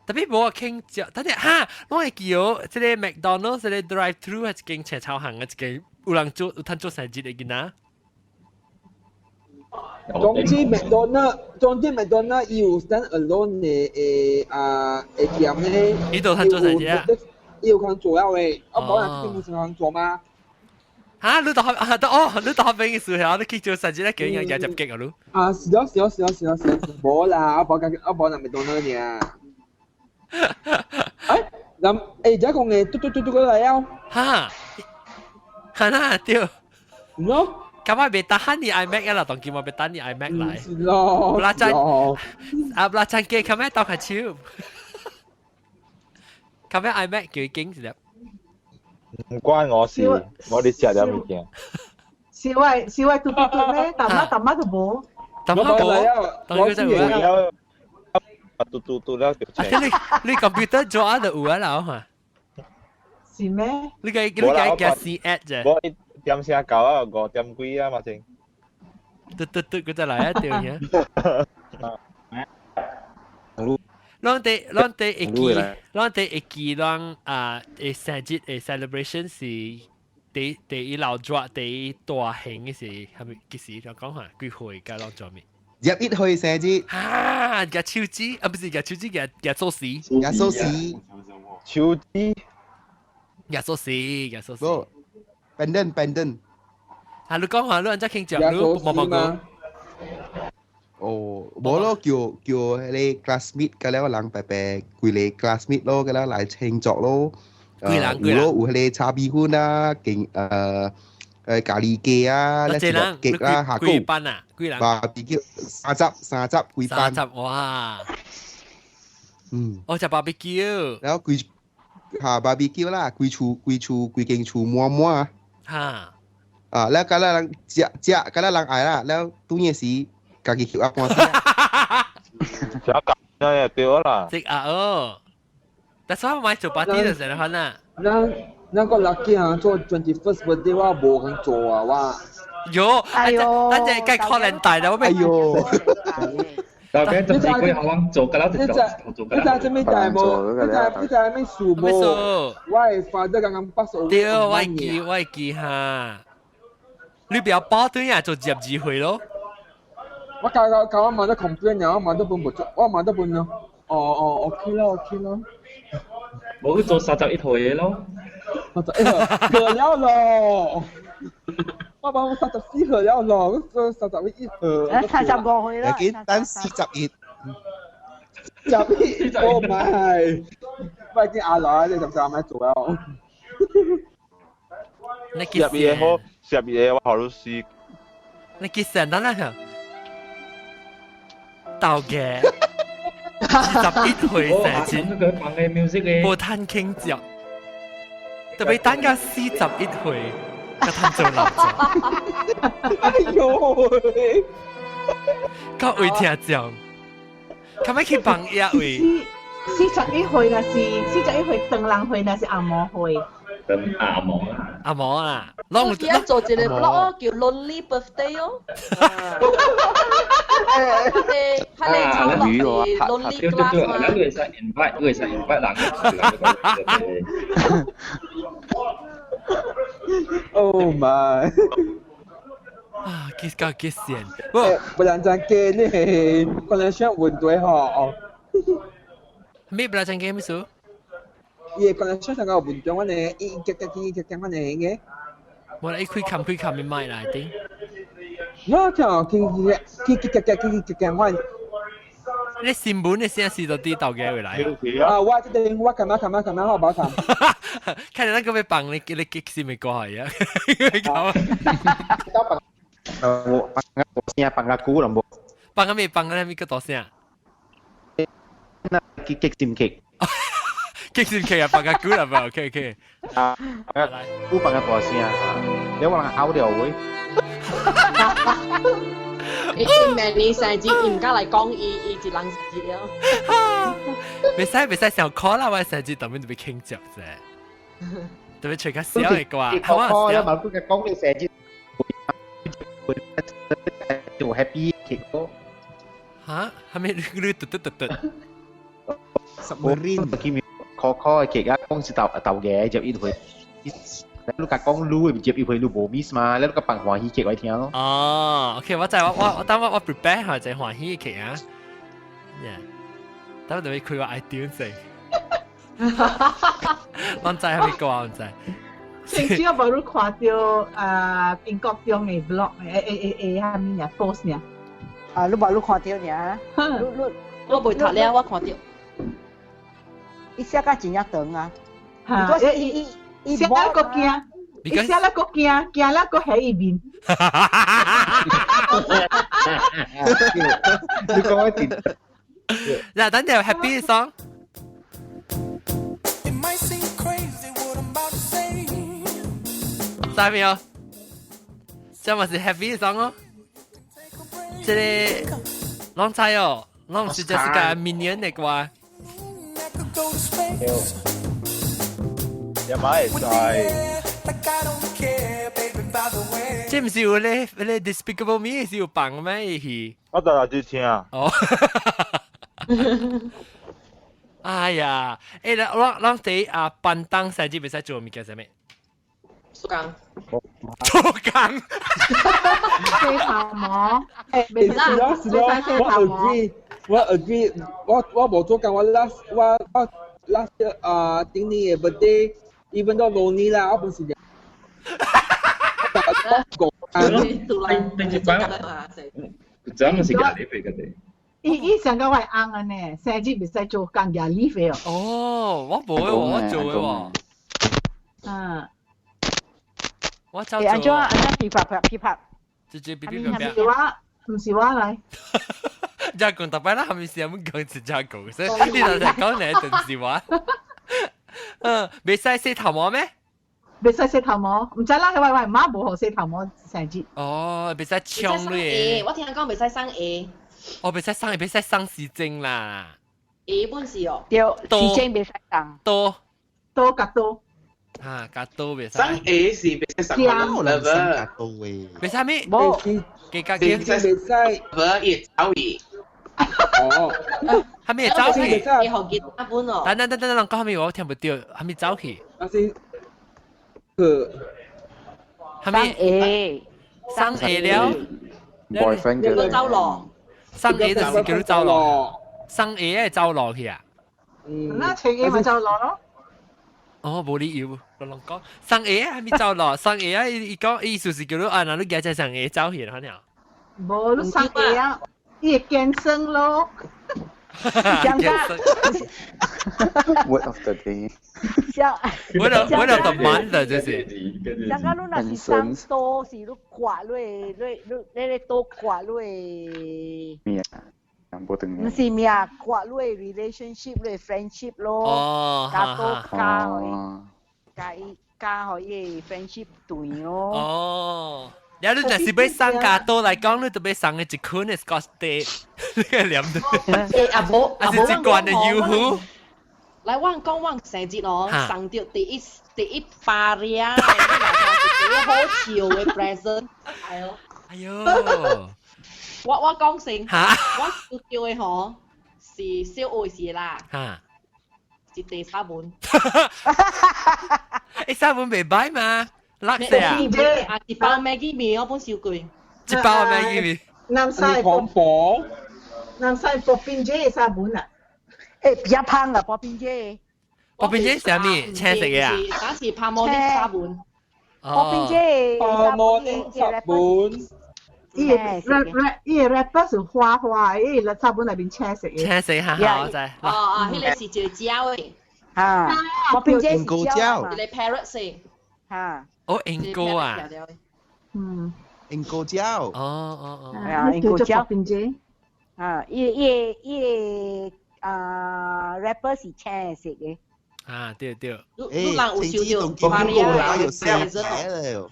S1: 特別無傾食，等陣哈，我會記哦，這個麥當勞這個 drive through 係一間斜頭行嘅一間，有人做有通做生日的囡仔。
S9: 總之麥當勞，總之麥當勞伊有 stand alone 的誒啊的店咧。
S1: 伊都通做生日啊？
S9: 伊有通做了誒，啊無人並無通做嗎？
S1: 哈！你大學啊？哦，你大學畢業時候，你去做生日咧，叫人家入擊啊？你？
S9: 啊，是咯是咯是咯是咯是咯，無啦，我無講我無人麥當勞爾。哎，人欸，這講的嘟嘟嘟嘟過來了。
S1: 哈，哈啦對。
S9: 喏。
S1: 咁我袂得閒你 iMac 啊啦，當今我袂等你 iMac 來。
S9: 是咯。
S1: 布拉贊啊，布拉贊機，咁樣鬥下手。咁樣 iMac 叫佢驚一粒。
S12: 唔關我事，我哋食咗物件。
S8: 是喂是喂，嘟嘟嘟咩？淡媽淡媽都無。
S1: 淡媽無。當佢真有。
S12: 嘟嘟嘟了就
S1: 你你 computer 做啊就有啊啦，嚇。
S8: 是咩？
S1: 你個加 C at 啫。
S12: 我一點聲九啊，5點幾啊嘛先。
S1: 嘟嘟嘟，佢就來啊對呀。咱哋咱哋會記，咱哋會記，咱啊，誒生日誒 celebration 是第第一老抓第一大型嘅是係咪幾時？就講下幾歲？甲攏做咩？
S3: 11歲生日。
S1: 啊，夾手指啊，不是夾手指，夾夾鎖匙。
S3: 夾鎖匙。
S12: 手指。
S1: 夾鎖匙，夾鎖匙。
S3: 無，pendant pendant。
S1: 啊，你講下，你按怎慶祝？你冇冇講？
S3: 哦，無咯，叫叫彼个 classmate 甲了人白白幾个 classmate 咯，甲了來慶祝咯。
S1: 幾人？
S3: 有咯，有彼个炒米粉啊，勁咖喱雞啊，
S1: 那
S3: 一個雞啦，下
S1: 幾班啊？幾人？
S3: 芭比叫三十三十幾班。
S1: 三十哇！
S3: 嗯。
S1: 我食 barbecue。
S3: 然後規下 barbecue 啦，規厝規厝規間厝滿滿啊。
S1: 哈。
S3: 啊，了甲咱人食食，甲咱人愛啦，了拄嘢時。家己翕啊半死。
S12: 食啊，對啦。
S1: 食啊哦，但是我買做 party 就成啦，啦。
S9: 咱咱個 lucky 啊，做 21st birthday 我無肯做啊，我。
S1: 喲，哎呦，咱這該可能大啦，我
S3: 哎呦。
S10: 大家十四幾號我做㗎啦，就做
S9: 你知做咩大無？你知你知咩數無？我的 father 剛剛 pass away。
S1: 對，我會記，我會記哈。你不要報對啊，做12歲咯。
S9: 我教教教我冇得 complain 了，我冇得本無做，我冇得本咯。哦哦，OK 咯，OK 咯。
S10: 冇去做31歲嘢咯。
S9: 31歲，過了咯。我講34歲了咯，我31歲。
S6: 35歲啦。
S3: 緊等41。
S9: 十一，Oh my！我已經阿來，你十三咪做啊？
S1: 你
S12: 12月好，12月我好老師。
S1: 你幾時等啦？到嘅，41歲成錢，無趁傾接，特別等到41歲，個趁做老咗。
S9: 哎呦！
S1: 夠會聽講，佢咪去放藥位？41
S8: 歲那是41歲，唐人歲那是紅毛歲。
S10: 等阿毛啊！
S1: 阿毛啊！
S2: 我而家做一個 blog 叫 Lonely Birthday 哦。佢哋抄落去 Lonely
S10: 對對對，你會使 invite，你會使 invite 人去。
S9: Oh my！
S1: 啊，幾高幾線？
S9: 不然真嘅呢，可能想問對吼。
S1: 咩不然真嘅咩事？
S9: 伊可能想上個文章，我呢，伊夾夾夾夾夾我呢嘅。
S1: 我來開冚開冚咪買來頂。
S9: 我聽佢佢佢夾夾佢夾夾我。
S1: 你新聞的聲是到底到幾回來？
S9: 啊！我這邊我幹嘛幹嘛幹嘛，我冇看。
S1: 看你那個要幫你，你激死咪過去啊！
S4: 我我聲放個鼓啦，無。
S1: 放個咩？放個咩？個多聲？
S4: 那激激心激。
S1: 激心激啊！放個鼓啦，無？OK OK。
S4: 啊，鼓放個大聲，你我人拗掉喂。
S2: 伊明年生日，伊唔敢來講，伊伊一人一了。
S1: 袂使袂使上課啦，我生日當面就被傾著啫，特別吹較小的歌。
S4: 我我嘛，不過講你生日，做 happy 結果。
S1: 嚇？係咪你嘟嘟嘟嘟
S4: ？Submarine。考考嘅結啊，講是豆豆嘅就一回。你甲講你會接一回你無 miss 嘛？你個放歡喜曲來聽咯。
S1: 哦，OK，我知我我我等我我 prepare 下就歡喜曲啊。Yeah，等我就會開我 iTunes 先。我知係咪歌我唔知。
S8: 上次我無你看到啊英國中嘅 blog 誒誒誒誒，啥物啊 post 呢？
S6: 啊，你無你看到呢？你你
S2: 我未讀了，我看到。
S6: 伊寫甲真正長啊！
S8: 嚇，伊伊。寫了閣驚，伊寫了閣驚，驚了閣喺伊面。
S4: 你講一點。
S1: 嗱，等陣 happy song。啥物哦？這嘛是 happy song 哦。這個攏知哦，攏是這是個 Minion 的歌。
S12: 也買會使。
S1: 這毋是有咧咧 Despicable Me 是有放咩？伊是。
S12: 我逐日就聽。
S1: 哦。哎呀，欸，咱咱佇啊，班東生日袂使做物件啥物？
S2: 做工。
S1: 做工。
S8: 洗頭毛。欸，袂使，
S9: 是咯，我 agree，我 agree，我我無做工，我 last 我我 last 啊頂年嘅 birthday。even though lonely 啦，我本是。
S10: 頂一擺，咱們是壓力費個的。
S8: 伊伊上個我翁啊呢，生日袂使做工壓力費哦。
S1: 哦，我無的，我做的喎。
S8: 嗯。
S1: 我走做。
S6: 按怎按怎噼啪啪噼啪？
S1: 直接噼噼啪啪。
S8: 唔是我，唔是我來。
S1: 加工特擺啦，係咪先？咁講是加工，所以你就係講你一陣是話。嗯，袂使洗頭毛咩？
S8: 袂使洗頭毛，毋知啦，我我媽無予洗頭毛生日。
S1: 哦，袂使沖咧。
S2: 我聽講袂使送鞋。
S1: 哦，袂使送鞋，袂使送時針啦。
S2: 鞋本是哦。
S6: 對，時針袂使送。
S1: 刀。
S8: 刀夾刀。
S1: 啊，夾刀袂使。
S11: 送鞋是袂使送
S3: 有人送夾刀的。
S1: 袂使咩？
S6: 無。
S1: 幾夾
S9: 袂使袂使。
S11: 無伊走去。
S9: 哦。
S1: 係咪走去？
S2: 伊學吉他本哦。
S1: 等等等等，人講咩我聽唔到，係咪走去？
S9: 啊是。
S1: 係咪？
S6: 鞋。
S1: 送鞋了。
S5: boyfriend
S2: 叫走落。
S1: 送鞋就是叫你走落。送鞋係走落去啊？
S8: 嗯。那穿鞋咪走落咯。
S1: 哦，無理由，攏攏講送鞋啊，係咪走咯？送鞋啊，伊伊講意思是叫你啊，若你舉只送鞋走去，可能。
S8: 無你送鞋啊，伊會健身咯。
S6: 香港
S5: Word of the day。
S6: 像
S1: Word of the month 這是。
S6: 香港你若是送刀是你割你你你你個刀割你。
S5: 咩啊？無等。
S6: 毋是命，割你 relationship 你 friendship 咯。
S1: 哦。
S6: 加刀加予加伊加予伊 friendship 斷咯。
S1: 哦。了你若是欲送加刀來講，你就欲送的一捆的 Scotch tape，你個念對。
S2: 欸，阿無
S1: 阿是一罐的 UHU。
S2: 來，我講我生日哦，送著第一第一巴領，一個好笑的 present。哎喲。
S1: 哎喲。
S2: 我我講先，我收到的吼是小學時啦，是第三本。
S1: 欸，三本袂歹嘛？辣死啊！
S2: 啊，一包 Maggi 麵我本收過。
S1: 一包 Maggi 麵。
S8: 南西
S9: 婆婆，
S8: 南西薄冰姐三本啊。
S6: 欸，比較香啊，薄冰姐。
S1: 薄冰姐是啥物？青色的啊？
S2: 那是帕摩尼沙本。
S6: 薄冰姐。
S9: 帕摩尼沙本。
S8: 伊個 wrap 伊個 wrapper 是花花，伊個沙本內面青色的。
S1: 青色哈哈，我知。
S2: 哦哦，彼個是一個鳥的。
S6: 啊，薄冰姐是
S3: 鷹鳥。
S2: 一個 parrot 是。
S6: 哈。
S1: 哦，鷹哥啊。
S8: 嗯。
S3: 鷹哥鳥。
S1: 哦哦哦。
S6: 係啊，鷹哥鳥。
S8: 冰姐。
S6: 啊，伊伊伊啊，wrapper 是青色的。
S1: 啊，對對。
S2: 你人有收著
S3: 巴利亞有寫了。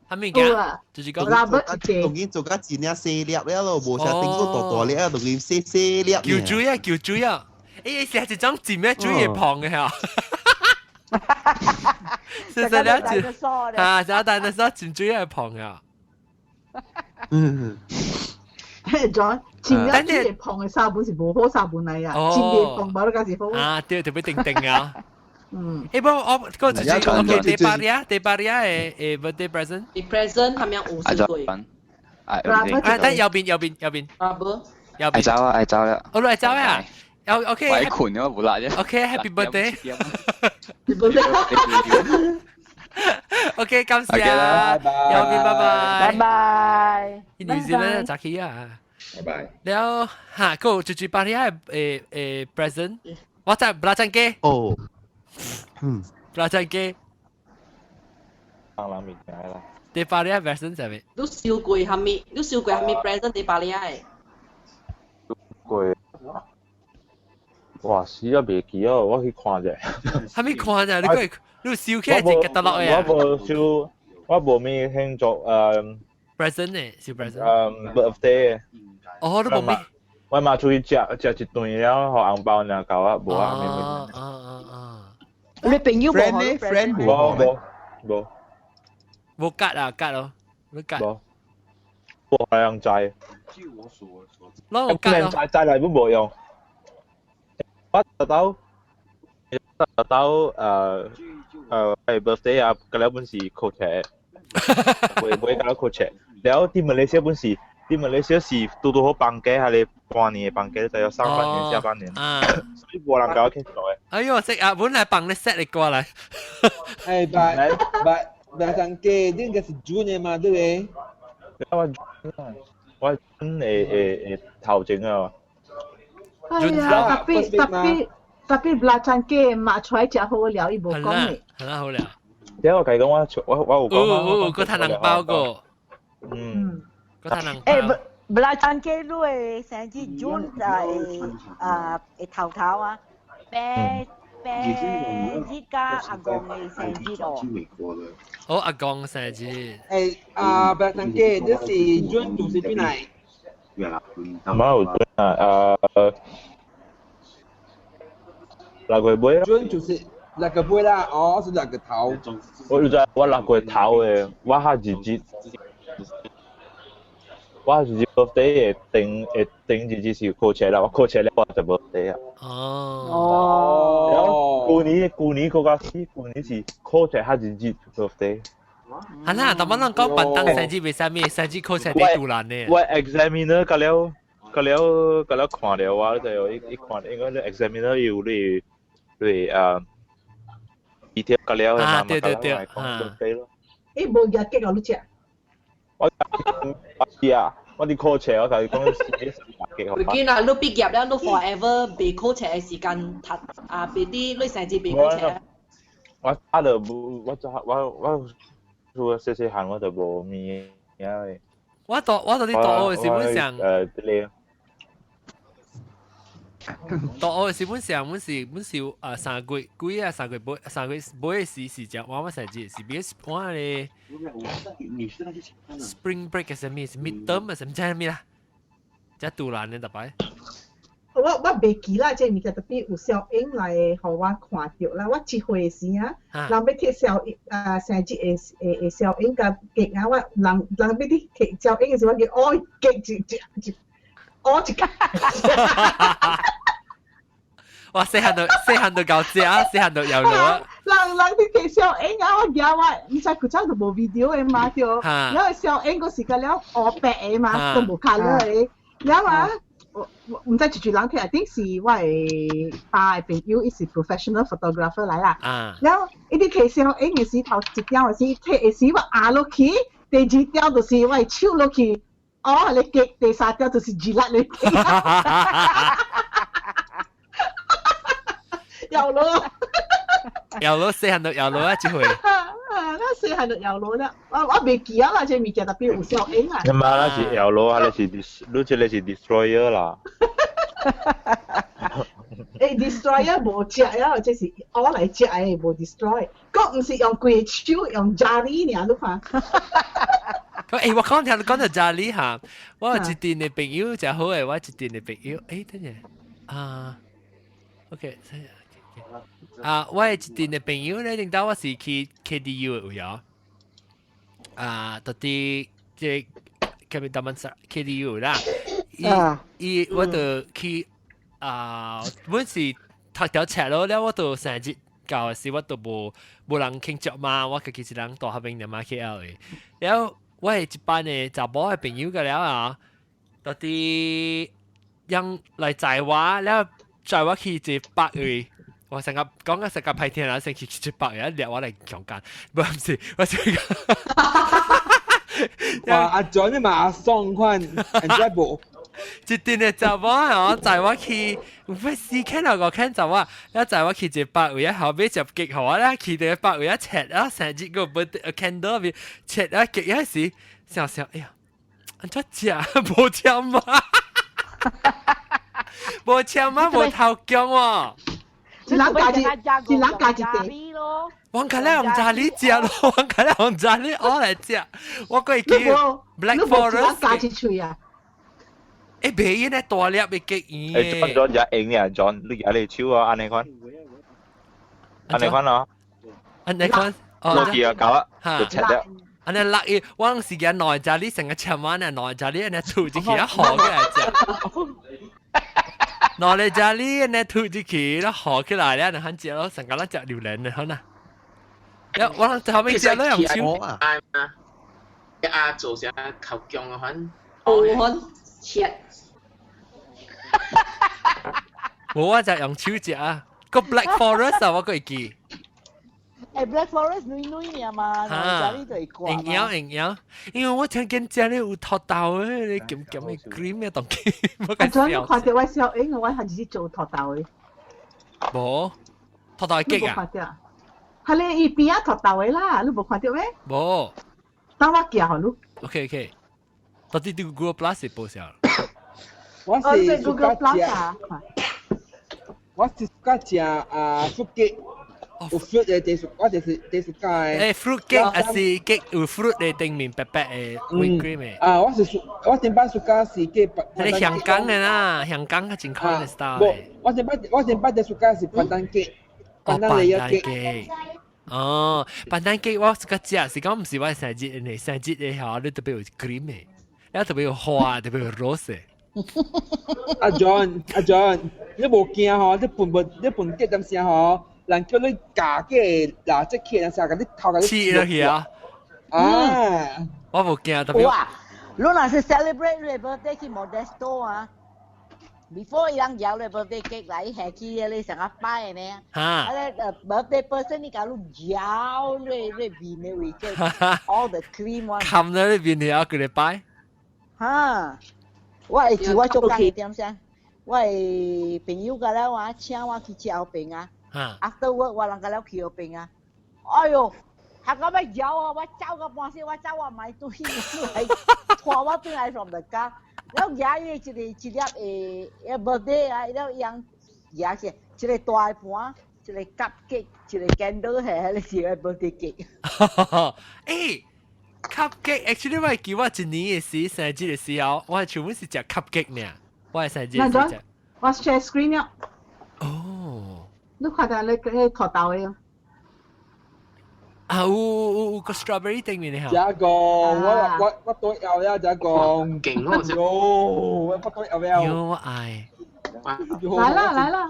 S1: 係咪嘅？就是講，
S3: 當然做甲真正細粒了咯，無像頂個大大粒啊，當然細細粒。
S1: 叫水啊，叫水啊！欸，成一種尖咩水會胖嘅嚇。細細粒尖，啊，隻大隻手尖水會胖嘅。
S3: 嗯。
S8: 仲尖一水會胖嘅沙本是無好沙本嚟啊，尖會胖無得介是好。
S1: 啊，對，特別定定啊。
S8: 嗯。
S1: 欸，不，我個就是 OK，第八日，第八日的的 birthday present。
S2: 啲 present 係咪有收過？
S5: 啊，
S1: 啊，等右邊，右邊，右邊。
S2: 啊，無。
S1: 右邊。
S5: 愛走啊，愛走啦。
S1: 我來走啊。OK。
S5: 我困咗無力啫。
S1: OK，Happy birthday。OK，感謝。右邊，拜拜。
S6: 拜拜。
S1: 你是咧早起啊？
S13: 拜拜。
S1: 了嚇，個就是巴利亞的的 present，我在布拉贊機。
S3: 哦。嗯，
S1: 布拉贊機。
S12: 當人物件啦。
S1: 佇巴利亞 present 啥物？
S2: 你收過啥物？你收過啥物 present 佇巴利亞的？
S12: 過。哇！死啊！袂記哦，我去看者。
S1: 啥物看者？你過你收起來一個得落嘅。
S12: 我無收，我無咩慶祝誒。
S1: present 呢？收 present。
S12: 誒，birthday。
S1: 哦，你無咩？
S12: 我嘛出去食食一頓了，予紅包爾夠啊，無啊，咩咩。
S1: 啊啊啊！
S6: 你朋友無
S3: friend 呢？friend
S12: 無無無
S1: 無夾啊夾咯，你夾。
S12: 無，無係人知。
S1: 攞我夾咯。
S12: 知知來都無用。我得到得到誒誒 birthday 啊，嗰兩本是考冊，會會嗰兩考冊。然後佇馬來西亞本是，佇馬來西亞是拄拄好放假，還是半年的放假，就要上半年、下半年，所以無人共我慶祝的。
S1: 哎喲，識啊！本來幫你 set 你過來。
S9: 哎，but but 但上個應該是 June 的嘛，對不對？
S12: 我我會會會頭前啊。
S8: 哎呀，tapi tapi tapi belacan 雞抹出來食好料，伊無講的。
S1: 係啦，好料。
S12: 點我計講我我我有講
S1: 有有，個太人包過。
S12: 嗯。
S1: 個太人包。
S6: 欸，belacan 雞你的生日 June 會啊會頭頭啊，八八日加阿公的生日哦。
S1: 哦，阿公生日。
S9: 欸，啊，belacan 雞，這是 June 就是邊來？
S12: 冇有啊，誒，六月尾。
S9: June 就是六月尾啦，哦，是六月頭。
S12: 我就知我六月頭的，我下日子，我日子 birthday 的頂會頂日子是考冊啦，我考冊了我就 birthday 啊。
S1: 哦。
S12: 然後舊年舊年更加死，舊年是考冊下日子 birthday。
S1: 啊啦，但我咱講辦當生日為啥物？生日考冊佇杜蘭呢？
S12: 我 examiner 甲了甲了甲了看了我，就伊伊看，應該 examiner 有你你啊， detail 個了
S1: 啊
S12: 嘛，
S1: 對對對，
S12: 講 birthday 咯。
S8: 伊無日結哦，你食。
S12: 我是啊，我佇考冊，我同伊講是幾好。
S2: 見啊，你畢業了，你 forever 未考冊的時間讀啊，別啲你生日未考冊。
S12: 我啊就無，我就我我做細細漢我就無物啊。
S1: 我到啲大學時本上，
S12: 這個。
S1: 大學時本上，本是啊3月幾啊三月尾3月尾時是食我生日是別我咧 spring break 係啥物是 midterm 啊，唔知係咩啦，只杜蘭嘅特擺。
S8: 我袂記啦，這物件特別有小影來予我看著啦。我一歲時啊，人欲貼小啊生日的的的小影佮結啊，我人人欲佇貼小影的時，我叫哦結一一一哦一個。
S1: 哇！細漢就夠食，細漢就有路啊！
S8: 人人佇貼小影啊，我驚我毋知古早就無 video 的嘛對，然後小影閣是個了烏白的嘛，都無 colour 的，了啊。我我毋知一一人摕，一定是我的爸的朋友，伊是 professional photographer 來啦。然後伊佇摕相影的時頭一張的時，摕的時我壓落去，第二張就是我的手落去，哦，咧結，第三張就是熱辣咧結。有咯，
S1: 有咯，細漢就有咯啊，這回。
S8: 啊，那細漢就有咯啦，我袂記啊啦，這物件特別有效應啊。
S12: 你媽那是有咯，還是 dis，你這個是 destroyer 啦。
S8: 欸，destroyer 無食啊，這是我來食的，無 destroy。閣毋是用規個手，用 jari 爾，你看。
S1: 欸，我講聽你講到 jari 哈，我有一陣的朋友誠好的，我一陣的朋友，欸，等下啊，OK。啊！我的一陣的朋友咧，頂到我是去 KDU 的位哦。啊，到佇這個咩 Damansara KDU 啦。伊伊我就去啊，本是讀條冊咯，了我就生日到的時，我就無人慶祝嘛，我家己一人大學邊嘛 KL 的。了我的一班的查某的朋友個了啊，到佇人來載我，了載我去一個北位。我成日講緊成日歹聽啦，成去一百日掠我來強姦，不是，我是講。
S9: 哇！阿 John 你嘛阿爽款，人家無。
S1: 一陣的查某哦，載我去，有欲4圈啊5圈查某，了載我去一個百位啊，後尾食結予我咧，去佇個百位啊，切啊，生日個 birthday candle 邊切啊結嗰時，想想，哎呀，按怎食？無簽嘛，無簽嘛，無頭姜喎。
S8: 一人加一，一人加一塊。
S1: 我較咧用炸你食咯，我較咧用炸你我來食。我過記 Black Forest
S8: 加一喙啊！
S1: 欸，袂用咧大粒的結圓
S12: 欸，John John 也用呢，John，你舉你手啊，按呢款，按呢款咯，
S1: 按呢款，
S12: 落去啊，搞啊，就切了。
S1: 按呢落伊，我攏是驚內炸你成個千萬啊，內炸你按呢吐進去啊，好起來食。攞嚟食你，你吐進去，然後起來咧，你肯食咯，成個咱食榴蓮的好啦。我後面食咧用手。
S11: 啊，啊做啥頭姜啊款？
S2: 哦，款切。
S1: 無我就用手食啊，個 Black Forest 啊，我閣會記。
S6: 欸，Black Forest 軟軟爾嘛，食你就會掛。
S1: 營養營養，因為我聽見食咧有土豆的，你鹹鹹的 cream 的東西，我
S8: 阿 John，你看著我小英，我還是做土豆的。
S1: 無，土豆的結啊？
S8: 你無看著？係咧，伊邊仔土豆的啦，你無看著咩？
S1: 無。
S8: 等我寄予你。
S1: OK OK，到底對 Google Plus 是報銷？
S9: 我是
S8: Google Plus 啊。
S9: 我是較食啊fruit cake。有 fruit 的就是我就是就是介。
S1: 欸，fruit cake 還是 cake 有 fruit 的頂面白白的 whipped cream 的。
S9: 啊，我是我頂擺暑假是計白。
S1: 你香港的啦，香港較真款的 style。
S9: 無，我頂擺的暑假是 pandan cake，pandan layer cake。
S1: 哦，pandan cake 我較食，是講毋是我生日的，生日的吼，你特別有 cream 的，了特別有花，特別有 rose 的。
S9: 阿 John，阿 John，你無驚吼？你分無？你分結點聲吼？人叫你夾個蠟燭起來，啥共你頭共你
S1: 黐落去啊！
S9: 啊！
S1: 我無驚特別。
S6: 哇！你若是 celebrate 你 birthday 去 Modesto 啊？ Before 伊人搖咧 birthday cake 來，下去咧成個擺呢。啊咧 birthday person 你假如搖咧咧面的位置，all the cream one。
S1: 冚咗呢邊你要佢哋擺。
S6: 哈！我會記我做工的點聲，我的朋友甲了我請我去食後邊啊。After work 我人甲了去後邊啊。哎喲，下個欲搖啊！我走個半死，我走我買對來，拖我轉來 from the car。了舉伊一個一粒誒 birthday 啊，了伊人舉起一個大盤，一個 cupcake，一個 candle 係彼個是個 birthday cake。
S1: 欸，cupcake actually 我會記我一年的時生日的時候，我全部是食 cupcake 呢。我係生日是食。
S8: 我 share screen 了。
S1: 哦。
S8: 你看到你個塗豆的。
S1: 啊，有有有個 strawberry 頂面的。
S9: 這個我都要呀，這個。
S11: 勁哦！
S9: 喲，我都要了。
S1: 喲，我愛。
S8: 來啦來啦。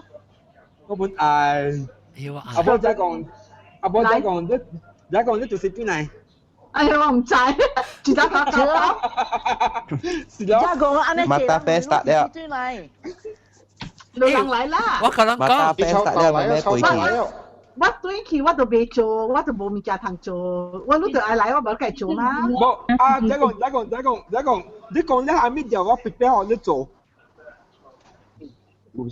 S9: 我本愛。
S1: 喲，我愛。
S9: 阿婆這講，阿婆這講，你這講你就是邊來？
S8: 哎呀，我毋知，自打搞搞。
S9: 是咯。
S6: 這個按呢
S3: 馬達啡 start 了。
S8: 老人來啦。
S1: 我可能
S3: 馬達啡 start 了，咩背景？
S8: 我轉去我都袂做，我都無物件通做，我愈著愛來，我無該做嘛。
S9: 無啊！這個這個這個這個，你講你下面就我 prepare 好你做。
S8: 我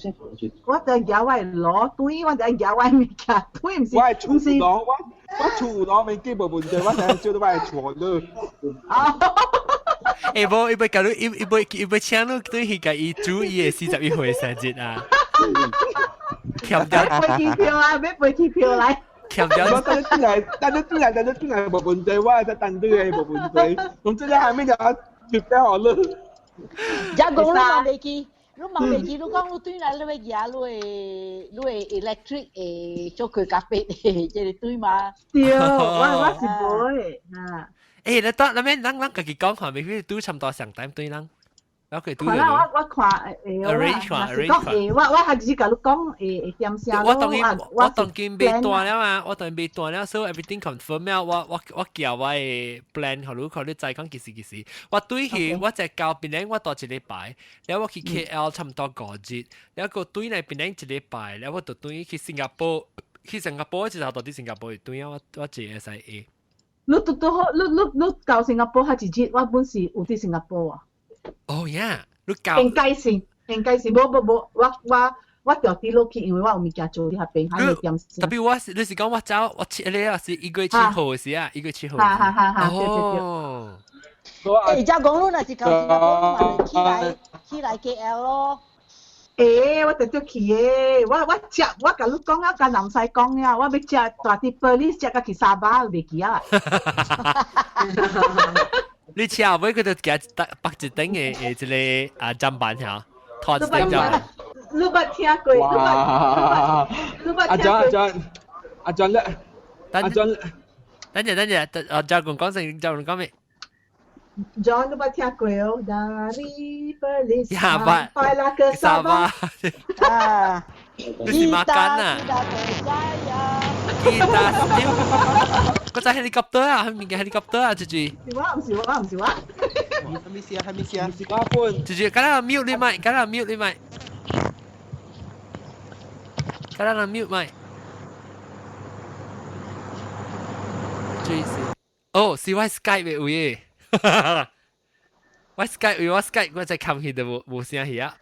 S8: 得舉我攞對，我得舉我物件對，毋是。
S9: 我係厝攞，我厝攞未基無問題，我成日做到我係厝攞。
S1: 欸，無，伊欲共你，伊伊欲伊欲請你對去共伊煮伊的41歲生日啊！欠掉
S8: 飛機票啊，欲飛機票來。
S1: 欠掉。
S9: 我等你轉來，等你轉來，等你轉來無問題，我係在等你的無問題。總之你下面就 prepare 好了。
S6: 這講你嘛袂記，你嘛袂記，你講你轉來你欲舉你的 electric 的做開咖啡的這個對嗎？
S8: 對，我是無的，啊。
S1: 欸，你當那邊咱咱家己講看，未必拄差不多上點對人。我佢拄。
S8: 看啦，我看會
S1: arrange 看
S8: arrange 看。我還是共你講會點聲。
S1: 我當然我當今未斷了嘛，我當未斷了，所以 everything confirm 了。我叫我的 plan，予你看你知講幾時幾時。我對去，我在到檳城，我蹛一禮拜，了我去 KL 差不多5日，了閣轉來檳城一禮拜，了我就轉去新加坡，去新加坡一頭蹛佇新加坡轉啊，我坐 SIA。
S8: 你拄拄好，你到新加坡較一日，我本是有佇新加坡啊。
S1: 哦呀，你到。
S8: 應該是，應該是，無無無，我著佇落去，因為我有物件做佇彼邊，還沒點。
S1: 特別我是你是講我走我七你啊是1月7號時啊，1月7號。
S8: 哈哈哈！哈，對對對。
S1: 哦。
S6: 欸，這講你若是到新加坡，你嘛起來 KL 咯。
S8: 欸，我直接去的，我食，我共你講啊，共南西講了，我欲食蹛佇玻璃食到去沙巴袂記啊。
S1: 你車尾佢就行北一頂的的這個啊砧板嚇，拖一頂砧板。
S8: 你捌聽過？你捌？你捌
S9: 阿張阿張阿張咧，阿張，
S1: 等陣等陣，阿張公講成張公講咩？
S8: John 你捌聽過哦？Dari Perlis
S1: 呀，捌。
S8: sampai lah ke Sabah。
S6: 啊！
S1: 你是 makan 啊？Kita still 嗰隻 helicopter 啊，佢面嘅 helicopter 啊，姐姐。
S8: 是我，毋是我，毋是我。
S3: 係咪先？係咪先？
S9: 是我本。
S1: 姐姐，敢若 mute 你麥，敢若 mute 你麥，敢若 mute 麥。注意是，哦，是我 Skype 的位。我 Skype 位，我 Skype 我再冚去就無聲去啊。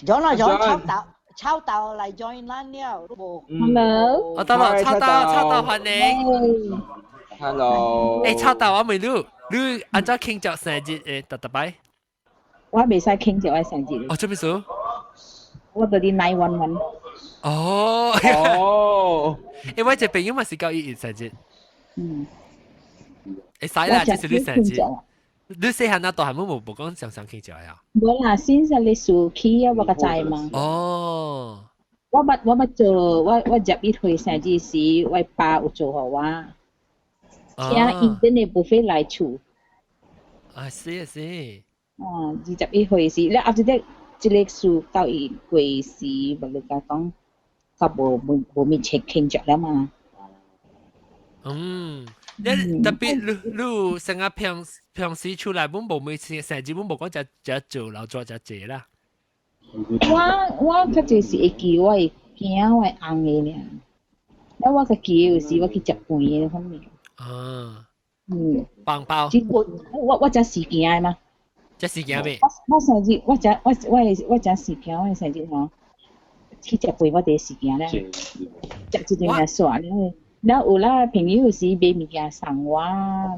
S6: John 啊，John 抄到抄到來 join 咱了，無。
S13: Hello。
S1: 我得啦，抄到抄到歡迎。
S9: Hello。
S1: 欸，抄到我問你，你按怎慶祝生日誒？逐逐擺？
S13: 我袂使慶祝我生日。
S1: 哦，做咩事？
S13: 我佇佇 911。
S1: 哦。
S9: 哦。
S1: 欸，我一個朋友嘛是911生日。
S13: 嗯。
S1: 會使啦，這是你生日。你細漢那大漢無無講常常慶祝啊？
S13: 無啦，先生你暑期啊，我較知嘛。
S1: 哦。
S13: 我捌做，我11歲生日時，我爸有做予我，請伊陣的 buffet 來厝。
S1: 啊，是啊是。
S13: 哦，21歲時，了後一個這個事到伊過時，無你甲講，較無無物慶祝了嘛。
S1: 嗯。你特別你成日平平時出來，本無每次生日本無講食食做老做食濟啦。
S13: 我較濟是會記我會驚我會紅的爾，了我較記有時我去食飯的方面。
S1: 啊。
S13: 嗯。
S1: 放包。
S13: 我食時件的嘛。
S1: 食時件未？
S13: 我生日我食我我我食時件，我生日吼去食飯，我第一時件咧，食一頓也煞了。了有啦，朋友有時買物件送我，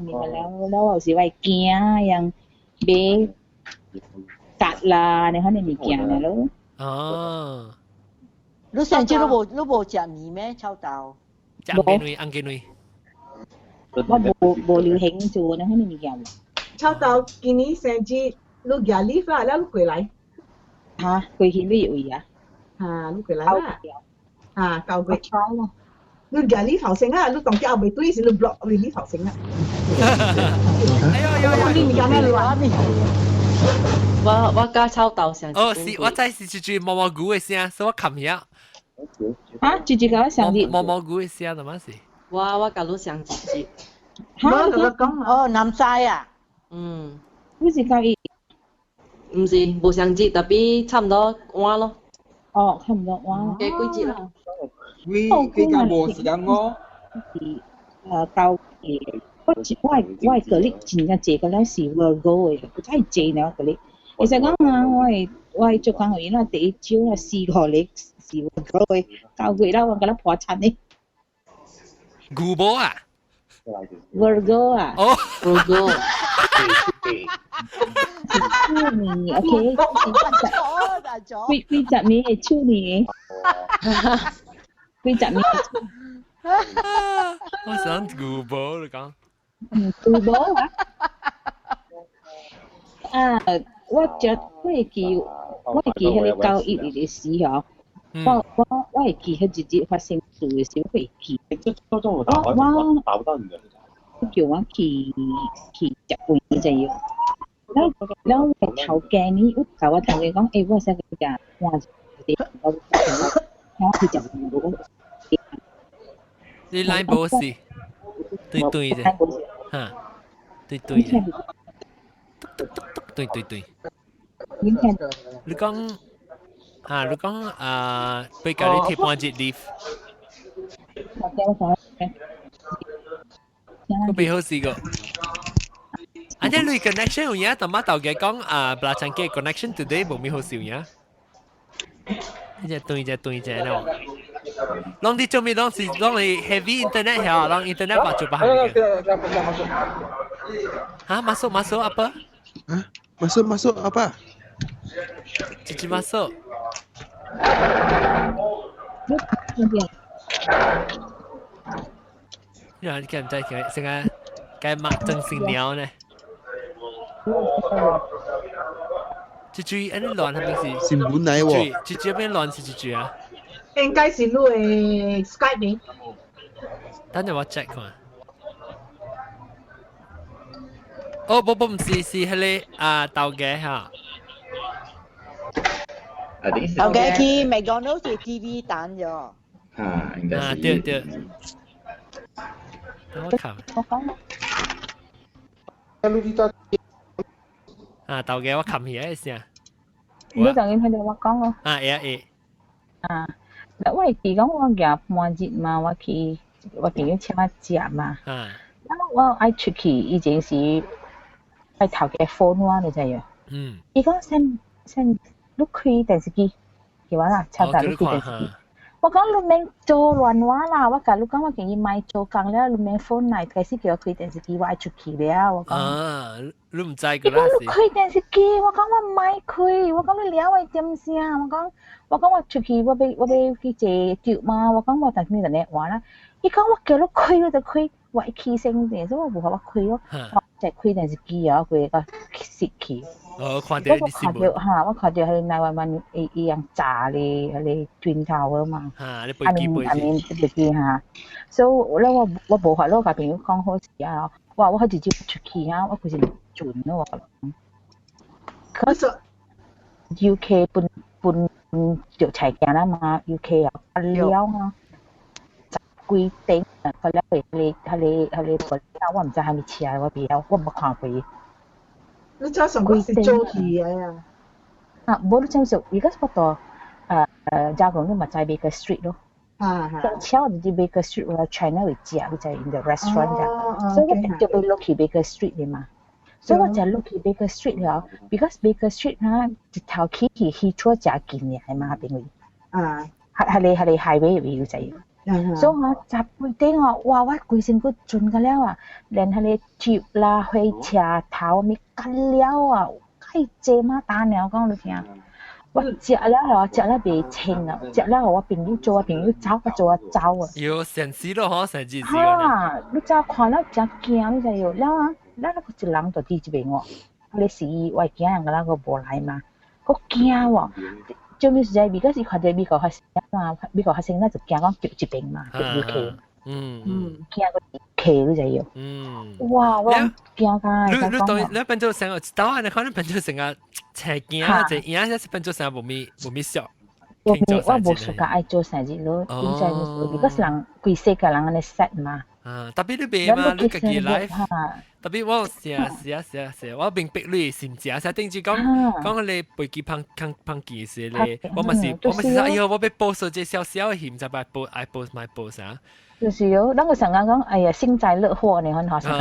S13: 物件了了我有時我會驚樣買夾啦，你可能物件了咯。
S1: 哦。
S6: 你上次你無食麵咩？臭豆。
S1: 食紅雞卵，紅雞卵。
S13: 我無流行做那可能物件。
S8: 臭豆，今年生日你夾禮啦，了你過來。
S13: 嚇，過去你位啊？
S8: 嚇，你過來啦。嚇，9月。你夾你頭先啊，你當家後尾對是你 block 你頭先啊。
S1: 哎呦呦呦！
S8: 你物件咩亂？
S2: 我加臭豆上。
S1: 哦，是，我知是一句毛毛菇的聲，所以我冚遐。
S13: 嚇，直接甲我上日。
S1: 毛毛菇的聲，怎麼是？
S2: 我甲你上一節。
S6: 嚇！哦，南西啊。
S2: 嗯。
S13: 你是甲伊？
S2: 毋是，無上節，特別差唔多晚咯。
S13: 哦，差唔多晚。
S2: 加幾節啦。
S9: 佢佢無時間我。
S13: 是到我個力真正濟個了是 Virgo 的，不太濟了個力。其實講啊，我做工有影第一招啊，四個力是 Virgo 的，9月啦，我甲咱破產的。
S1: 牛寶啊
S13: ？Virgo 啊？
S1: 哦
S2: ，Virgo。
S13: 處女，OK，幾十年的處女，幾十年。
S1: 我想牛寶你講。
S13: 牛寶啊！啊，我覺我會記，我會記彼個9·11的時候，我會記彼一日發生事的時候，我會記。
S12: 我
S13: 我
S12: 打不到你的。
S13: 叫我去食飯就要。了我頭家呢，我甲我頭家講，欸，我使去食換一個，我去食飯，我。
S1: 你來無是？對對的，哈，對對的，對對對。你講啊，你講啊，被家你貼半日 leave。個別好試過。啊，這類 connection 有影，同媽頭家講啊，布拉山嘅 connection today 無咩好笑影。一隻對一隻對一隻咯。攏佇做咩？攏是攏係 heavy internet 嚇，攏 internet 白做白行嘅。嚇，masuk masuk apa？
S3: 啊，masuk masuk apa？
S1: 直接 masuk。呀，你敢唔知佢成個該抹真心鳥呢？這句安尼亂係咪是？
S3: 是本來喎。
S1: 這句邊亂是這句啊？
S8: 應該是你的 Skype 呢？
S1: 等陣我 check 看。哦，不，唔是，是彼個啊，頭家嚇。
S6: 頭家去麥當勞是 TV 等咗。
S10: 啊，應該是。
S1: 啊，對對。我看。
S13: 我講。
S1: 啊，頭家我冚起來先。
S13: 你就見佢哋我講咯。
S1: 啊，會會。
S13: 啊，我會記講我行半日嘛，我去我朋友請我食嘛。
S1: 啊。
S13: 我愛出去以前是愛頭家 phone 我，你知無？
S1: 嗯。
S13: 伊講先先，你開電視機，叫我啦，超大你開電視機。我講你免做亂話啦，我共你講我建議莫做工了，你免 phone 來開始叫我開電視機，我愛出去了。我講。
S1: 啊，你毋知個啦
S13: 是。你開電視機，我講我毋愛開，我講你掠我點聲，我講我出去，我欲去坐轿嘛，我講我但你就咧話啦。伊講我叫你開你就開，我一起身電視我無法我開咯，我就開電視機啊，規個熄去。
S1: 哦，看到
S13: 我看到哈，我看到彼個911伊樣炸咧，彼個 Twin Tower 嘛。
S1: 哈，你飛機飛
S13: 機。飛機哈，所以咧我無法，我共朋友講好事啊，哇！我直接出去啊，我規是準咯。可是 UK 本本著菜件啦嘛，UK 啊，了啊，十幾頂啊，佢了彼個，我毋知啥物車，我袂曉，我無看過。
S8: 你早上嗰時做戲的啊？
S13: 啊，無你知唔知？而家我到加工你嘛知 Baker Street 咯。
S8: 啊
S13: 巧就佇 Baker Street 我 China 會食，你知 in the restaurant 啫。所以我就欲落去 Baker Street 的嘛。所以我就落去 Baker Street 了，because Baker Street 哈一頭起去 Heathrow 誠近的嘛，邊位？係係係 highway 位你知。所以我十幾點哦，哇！我規身軀盡個了啊，連彼个 tube 啦、火車頭物干了啊，太濟嘛打鳥講你聽。我食了吼，食了袂清啊，食了我朋友做，我朋友走，我做我走啊。
S1: 有神死咯，嗬，神字
S13: 字。哈！你早看了誠驚，你知無？了啊，咱個一人就佇這邊喎，彼個是我囝人個那個無來嘛，閣驚喎。做咩事啫？美國是看到美國發生嘛，美國發生，咱就驚講著這邊嘛，著 UK。驚個 UK 你知無？哇！我驚甲
S1: 你你當你變做成個，當然你可能變做成個邪驚，這影是變做成無咪無咪笑。
S13: 我無暑假愛做生日咯，應該就是，because 人規世界人按呢 set 嘛。
S1: 啊，特別你袂嘛，你家己 life。特別我是啊是啊是啊是啊，我明白你心情，啥頂住講講你飛機碰碰碰機時咧，我嘛是哎喲，我欲 post 這小小的唔知愛 post 愛 post 莫 post 啊。
S13: 就是喲，咱個上講講，哎呀，幸災樂禍呢，很好，上個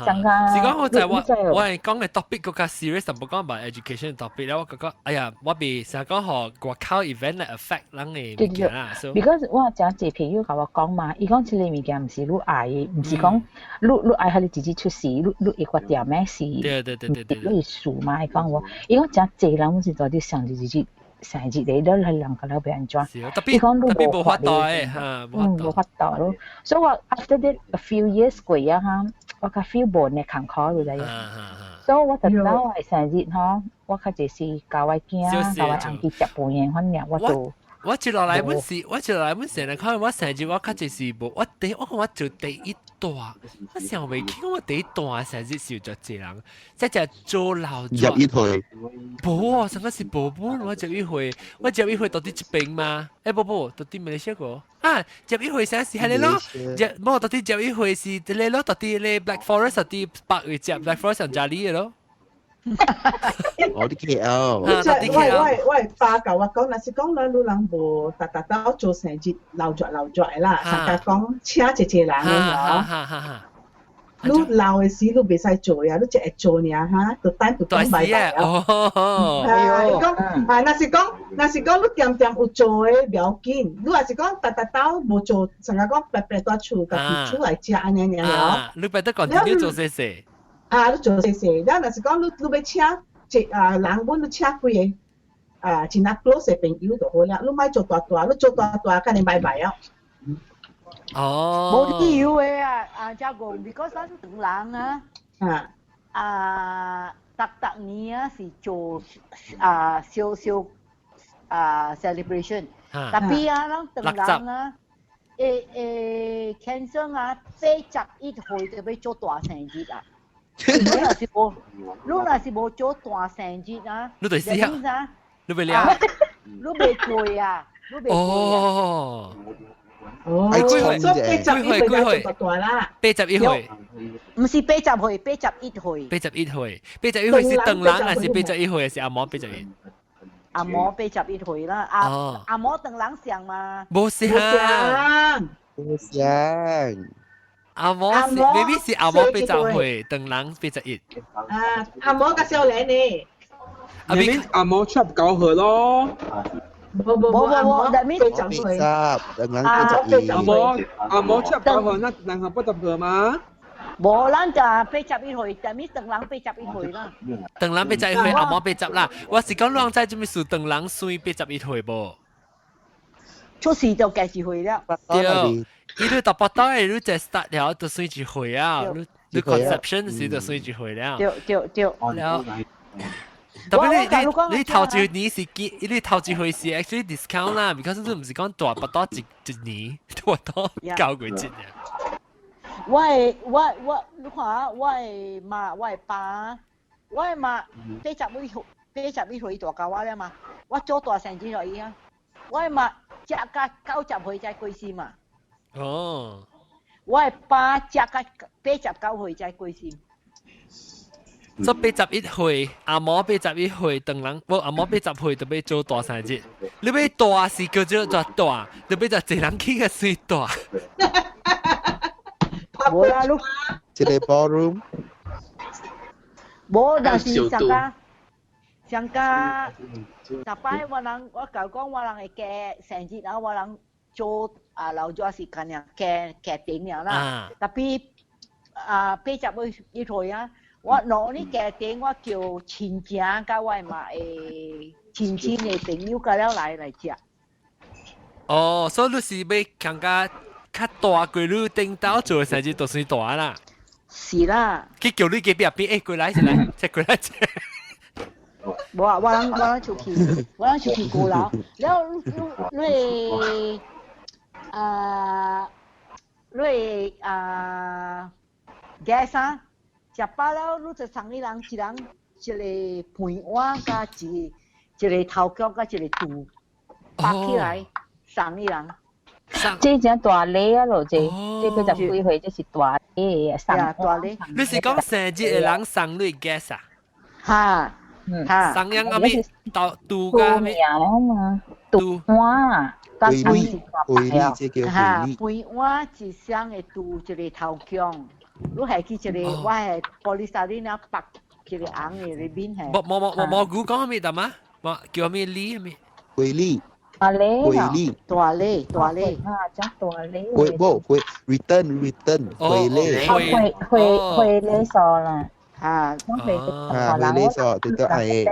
S13: 上個。
S1: 是講我在我我係講嘅 topic 更加 serious，唔講埋 education topic 咧，我感覺哎呀，我袂成日講予外口 event 來 affect 咱嘅物件啦。
S13: Because 我誠濟朋友共我講嘛，伊講這个物件毋是你愛的，毋是講你愛予你自己出事，你會決定咩事？
S1: 對對對對對。
S13: 你會輸嘛？伊講我，伊講誠濟人攏是在佇上日日生日咧，你係人個了欲按怎？
S1: 伊講你無法度的嚇，
S13: 無法度咯。所以我 after that a few years 過啊哈，我較 feel 無呢艱苦你知影。所以我就到我生日吼，我較濟是共我囝、共我翁去食飯的，反正我就。
S1: 我接落來本是，我接落來本成日看我生日，我較濟是無，我第我講我做第一大，我想袂起我第一大生日是有足濟人，即係做老
S3: 入一歲，
S1: 無啊，上個是無本，我入一歲，我入一歲到佇這邊嘛？無無，到佇馬來西亞個啊，入一歲啥是係你咯？入無到佇入一歲是這個咯，到佇咧 Black Forest 到佇北位食 Black Forest 上家裡的咯。
S3: 我啲 KL，
S8: 我我我爸共我講，若是講咱女人無逐逐兜做生日留作留作的啦，大家講請一個人的吼。你老的時你袂使做呀，你只會做爾哈，就等就講拜拜
S1: 哦。
S8: 啊，伊講啊，若是講你恬恬有做的袂要緊，你若是講逐逐兜無做，成日講白白蹛厝，家己厝來食按呢爾
S1: 爾。你白得講你做細細。
S8: 啊，你做細細，了若是講你欲請一啊人，阮你請幾个啊，真若 close 的朋友就好了，你莫做大大，你做大大，甲你拜拜啊。
S1: 哦。
S6: 無理由的啊，啊，遮講，because 咱唐人啊，啊，逐逐年啊是做啊小小啊 celebration， tapi 啊，咱唐人啊，會會 cancel 啊，81歲就欲做大生日啊。你若是無做大生日啊，
S1: 你就是啊，你袂了，
S6: 你袂過啊，你袂過啊。
S1: 哦。
S8: 哦，
S1: 幾歲？
S8: 幾
S1: 歲？幾歲？81歲。
S6: 毋是80歲，81歲。
S1: 81歲，81歲是唐人還是81歲是阿嬤81？
S6: 阿嬤81歲啦，阿阿嬤唐人上嘛。
S1: 無相，
S3: 無相。
S1: 阿嬤是，maybe 是阿嬤80歲，唐人81。
S8: 啊，阿嬤較少年呢。
S9: 阿邊阿嬤79歲咯。
S8: 無無無阿嬤80歲，
S3: 唐人81。
S9: 阿嬤79歲，那人係80歲嘛？
S6: 無，咱就81歲，但係唐人81歲啦。
S1: 唐人81歲，阿嬤80啦。我是講人知做咩事，唐人算81歲無？
S6: 出世就計一歲了。
S1: 對，伊你逐擺到你就 start 了，就算一歲啊。你 conception 時就算一歲了。
S6: 對對對。
S1: 了。特別你頭一年是幾？你頭一歲是 actually discount 啦，because 你毋是講大腹肚一一年，大肚9個月啊。
S6: 我的我我你看啊，我的媽，我的爸，我的媽81歲，81歲大共我了嘛，我做大生日予伊啊。我的媽食甲90歲才過身嘛。
S1: 哦。
S6: 我的爸食甲89歲才過身。
S1: 做81歲，阿嬤81歲，當人無阿嬤80歲就欲做大生日。你欲大是叫做做大，你欲就濟人去個算大。
S6: 無啦，你
S3: 這個 ballroom。
S6: 無，但是上家上家，逐擺我人我舊講我人會加生日啊，我人做啊老早是干樣加加頂了啦。Tapi 啊81歲啊，我攞呢家頂我叫親戚佮我嘛會親戚的朋友佮了來來食。
S1: 哦，所以你是欲感覺較大過你頂頭做的生日都算大啦。
S6: 是啦。
S1: 去叫你隔壁邊，欸，過來一來，再過來一。
S6: 無啊，我人我人出去，我人出去過樓，了你你啊，你啊，guest 啊，食飽了，你就送你人一人一個盤碗，佮一一個頭腳，佮一個肚，包起來送你人。
S13: 這真大禮啊咯，這這80幾歲，這是大禮送
S6: 大禮。
S1: 你是講生日的人送你 guest 啊？
S6: 哈，哈。
S1: 送樣阿咪豆肚佮咩？
S13: 嘛，肚碗，
S3: 回禮，回禮，這叫回禮。
S6: 盤碗一箱的肚，一個頭姜，你係去一個，我係玻璃沙裡那白一個紅的裡面係。
S1: 無無無無菇講咩得嘛？無叫咩禮咩？
S3: 回禮。
S13: 大禮，
S3: 回禮，
S6: 大禮，大禮，
S13: 啊，真大禮。
S3: 回無回 return return 回禮，
S13: 回回回禮數啦。
S6: 啊，
S13: 回
S3: 啊回禮數對對愛。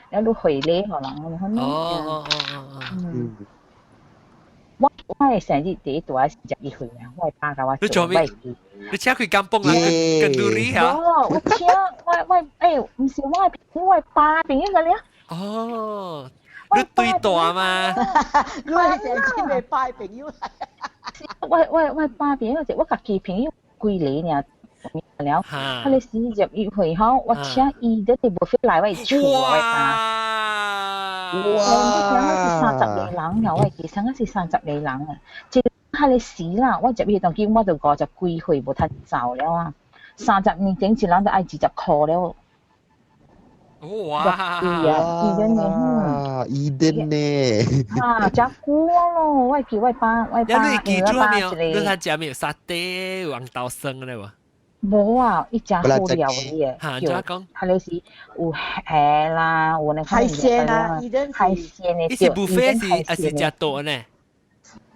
S13: 了你回禮予人，
S1: 哦哦哦哦，
S3: 嗯。
S13: 我我的生日第一大是11歲啊，我爸共我
S1: 你做咩？你請佢甘榜人跟杜里啊？
S13: 哦，我請我我欸，毋是我我爸朋友個了。
S1: 哦。你對大嘛？
S6: 你係成日未拜朋友。
S13: 我我我爸朋友，我家己朋友幾個爾，了，佢哋41歲吼，我請伊這個無飛來我厝我爸。哇！我是30個人啊，我記上是30個人啊。這佢哋死啦！我入去當今我就50幾歲無通走了啊。30年前一人就愛20箍了。
S1: 哇！
S13: 啊，
S3: 伊陣呢？
S13: 啊，食久咯，我記我爸，我爸，
S1: 你記住沒有？你睇食沒有沙爹黃豆酸咧無？
S13: 無啊，伊食好料理的，
S1: 叫
S13: 佢哋是有蝦啦，有那
S6: 海鮮啊，
S13: 海鮮的。
S1: 伊是 buffet 是還是食多呢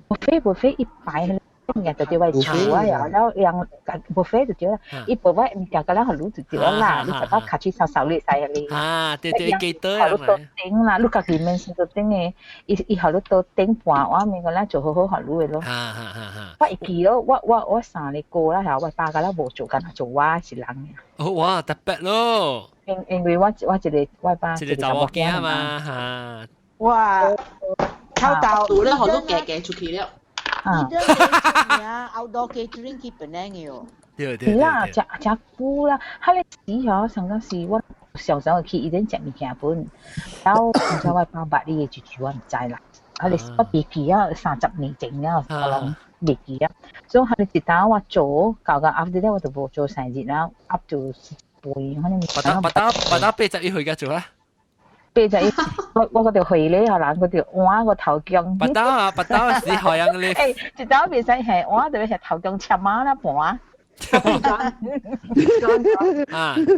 S13: ？buffet buffet 一擺。日就對我厝啊，然後讓 buffet 就對啦，伊無我物件，甲咱予你就對啦，你食到卡去掃掃你使啊你。
S1: 啊，對對，記得啊。
S13: 予你多頂啦，你家己免先多頂的，伊伊予你多頂半碗麵，個咱做好好予你的咯。
S1: 啊啊啊啊！
S13: 我會記咯，我我我三個哥啦，嚇，我爸甲咱無做，干焦做我一人。
S1: 哦，哇，特別咯。
S13: 因因為我我一個我爸
S1: 一個查某囝嘛嚇。
S6: 哇！頭頭
S2: 做了好多加加出去了。
S6: 啊！啊，outdoor catering 去本來嘅哦。
S1: 對對
S13: 是啦，食食久啦，彼个時吼，上個是我小時候去伊陣食物件本，然後毋知我爸捌你的舅舅，我毋知啦。彼个我袂記啊，30年前了，我攏袂記啊。所以彼个一當我做，搞到 after that 我就無做生日啦，up to 歲，反正。
S1: 八到八到八到81歲才做啦。
S13: 81，我我嗰條回禮予人，嗰條碗個頭姜。
S1: 八刀啊，八刀是好樣咧。
S13: 欸，一刀袂使下碗，就欲下頭姜切仔啦盤。
S1: 啊，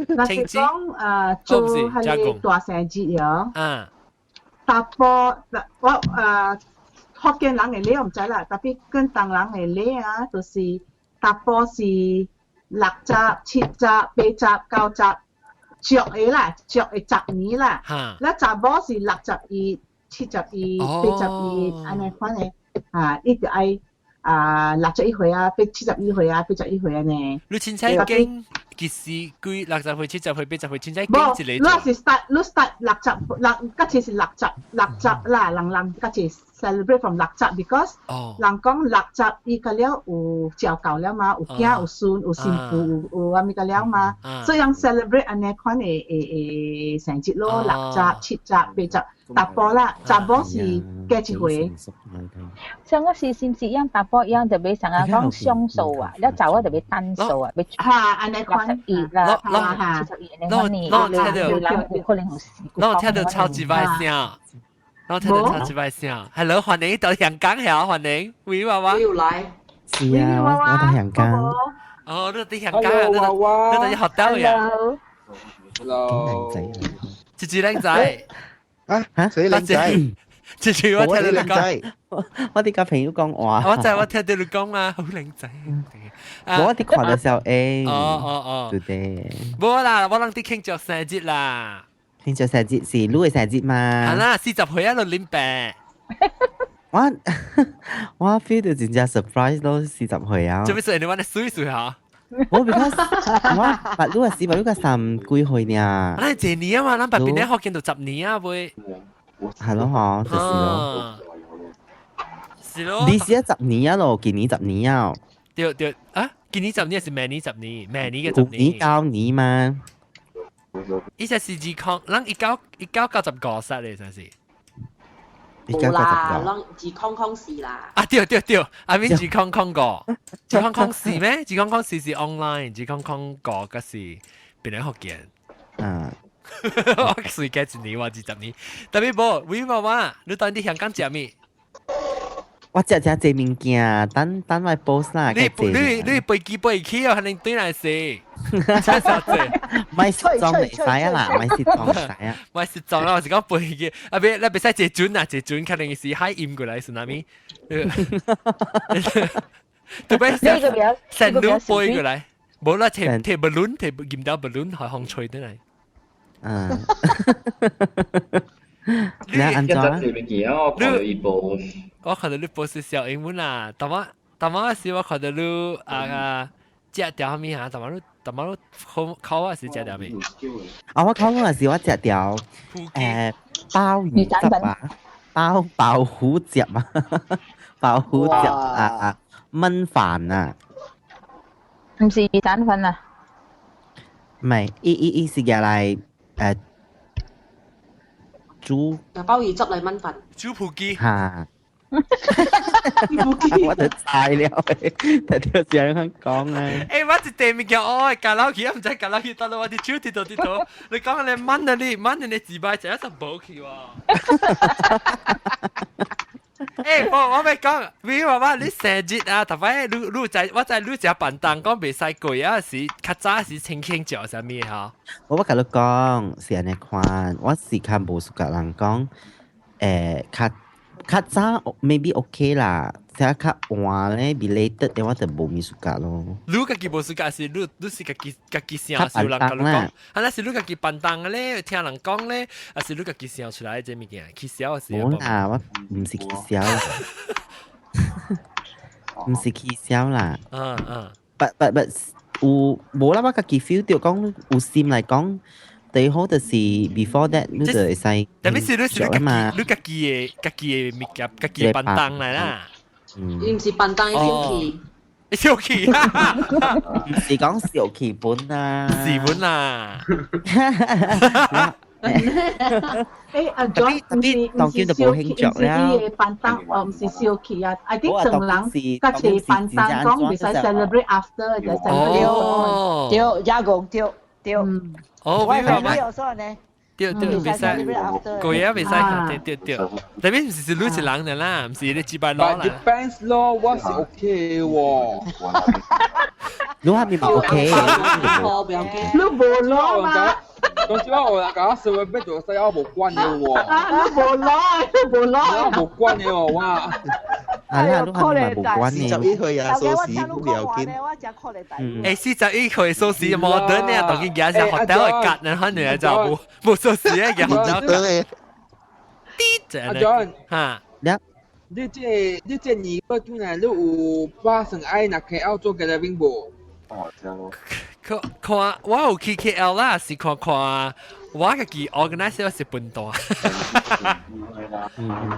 S8: 若是講做彼個大生日喲。
S1: 啊。
S8: 查埔，我福建人的禮我毋知啦，tapi 廣東人的禮啊，就是查埔是60、70、80、90。俗的啦，俗的10年啦，咱查某是61、71、81，按呢款的，啊，伊就愛啊61歲啊，71歲啊，81歲按呢。
S1: 你凊彩經其實幾60歲、70歲、80歲，凊彩經一個。
S8: 你是 start，你 start 六十六，嗰次是六十六十啦，人人嗰次 celebrate from 六十，because 人講六十伊個了有照顧了嘛，有囝有孫有媳婦有有啥物個了嘛，所以人 celebrate 按呢款的的的生日咯，60、70、80，查埔啦，查某是加加一回。
S13: 上個是是唔是樣大波樣特別成日講雙數啊，一走啊特別單數啊，
S8: 嚇，按呢款
S13: 61啦，71，你
S1: 我聽到，
S13: 有可能
S1: 我聽到超級歹聲，我聽到超級歹聲。Hello，歡迎到香港曉，歡迎，喂娃娃。
S2: 又來。
S14: 是啊，我到香港。
S1: 哦，你喺香港啊？你喺學到呀
S9: ？Hello。
S14: 靚仔啊！
S1: 這隻靚仔。
S3: 啊嚇！誰靚仔？
S1: 這隻我聽到你講，
S14: 我啲個朋友講話。
S1: 我知我聽到你講啊，好靚仔。
S14: 我啲看到小 A。
S1: 哦哦哦。
S14: 對對。
S1: 冇啦，我諗啲慶祝生日啦。
S14: 慶祝生日是你嘅生日嘛？
S1: 係啦，40歲啊，你啉白。
S14: 我 feel 到真正 surprise 咯，40歲啊！
S1: 做咩事？你玩得水水嚇？
S14: 我 because 我捌你個時，捌你個三幾歲呢？
S1: 咱一年啊嘛，咱捌邊咧學見到10年啊，會。
S14: 係咯，嗬，就是咯。
S1: 是咯。
S14: 你是十年啊咯，今年十年啊。
S1: 對對啊，今年十年還是明年十年？明年嘅十年。
S14: 年九年嘛。
S1: 伊只是二空，咱1995歲咧，算是。
S2: 冇啦，攏2004啦。
S1: 啊對對對，阿明2005，2004咩？2004是 online，2005個是邊個福建？
S14: 嗯。
S1: 我隨加一年，我20年。特別無，喂媽媽，你當佇香港食咩？
S14: 我食食濟物件，等等我 post 啦。
S1: 你飛機飛去啊，可能對來食。真係濟。
S14: 咪失蹤會使啊啦，咪失蹤會使啊。
S1: 咪失蹤啦，我是講飛機，啊別，你袂使坐船啊，坐船可能是海淹過來是哪咪？特別成路飛過來，無啦，提提 balloon，提驗到 balloon 海風吹得來。
S14: 嗯。你按怎？
S10: 我看到伊 post，
S1: 我看到你 post 小英文啦，但我但我時我看到你啊食條咩啊？但我你但我你考考我是食條咩？
S14: 啊，我考我是我食條鮑魚汁啊，鮑魚汁啊，鮑魚汁啊，燜飯啊，
S13: 唔是魚蛋粉啊？
S14: 唔係，伊是入來煮
S2: 鮑魚汁嚟燜飯，
S1: 煮普雞
S14: 嚇，我就猜了，特條這樣講啊。
S1: 欸，我一地物件哦，夾落去，我唔知夾落去，到我啲手跌到跌到，你講你燜啊你，燜你自擺就一直冇去喎。欸，我欲講，你話我你生日啊，特擺你知我知你食便當講袂使過啊，是較早是清慶祝啥物吼？
S14: 我共你講是按呢款，我是較無 suka 人講，較早 maybe OK 啦，這較晚咧 belated 的我就無物 suka 咯。
S1: 你家己無 suka 是你是家己想是有人共你講，啊那是你家己便當咧，聽人講咧，還是你家己想出來這物件？起痟是？
S14: 無啦，我毋是起痟，毋是起痟啦。
S1: 嗯嗯。
S14: But 有無啦，我家己 feel 到講有心來講。最好就是 before that 你就會使
S1: 特別是你是你家己的物件，家己的便當來啦。
S2: 伊毋是便當，伊小氣。
S1: 小氣，
S14: 唔是講小氣本啊，
S1: 是本啦。
S8: 誒，阿 John 毋是小氣，毋是伊的便當，哦，毋是小氣啊。I think 成人甲一個便當講袂使 celebrate after 就 celebrate。
S6: 對，也講對對。
S1: 哦，
S6: 我係有所呢。
S1: 對對，袂使，過夜袂使，對對對。特別是你一人的啦，毋是你幾百攞啦。
S9: Depends 咯，我是 OK 喎。
S14: 你係咪 OK？
S8: 你無攞嘛？
S9: 總之我有講社會變做西歐無關的喎。
S8: 啊，你無攞，你無攞。
S9: 我無關的喎，我。
S14: 啊，你係咪無關的？
S3: 41歲啊，鎖匙不要緊。
S1: 欸，41歲鎖匙摩登呢，當佢而家是學到會割呢，可能就無鎖匙嘅，學到
S3: 割。
S9: 阿 John，
S1: 嚇，
S9: 你這年個轉來，你有打算愛若 KL 做 gathering 無？
S5: 哦，這樣咯。
S1: 看看我有去 KL 啦，是看看我家己 organize 是笨蛋。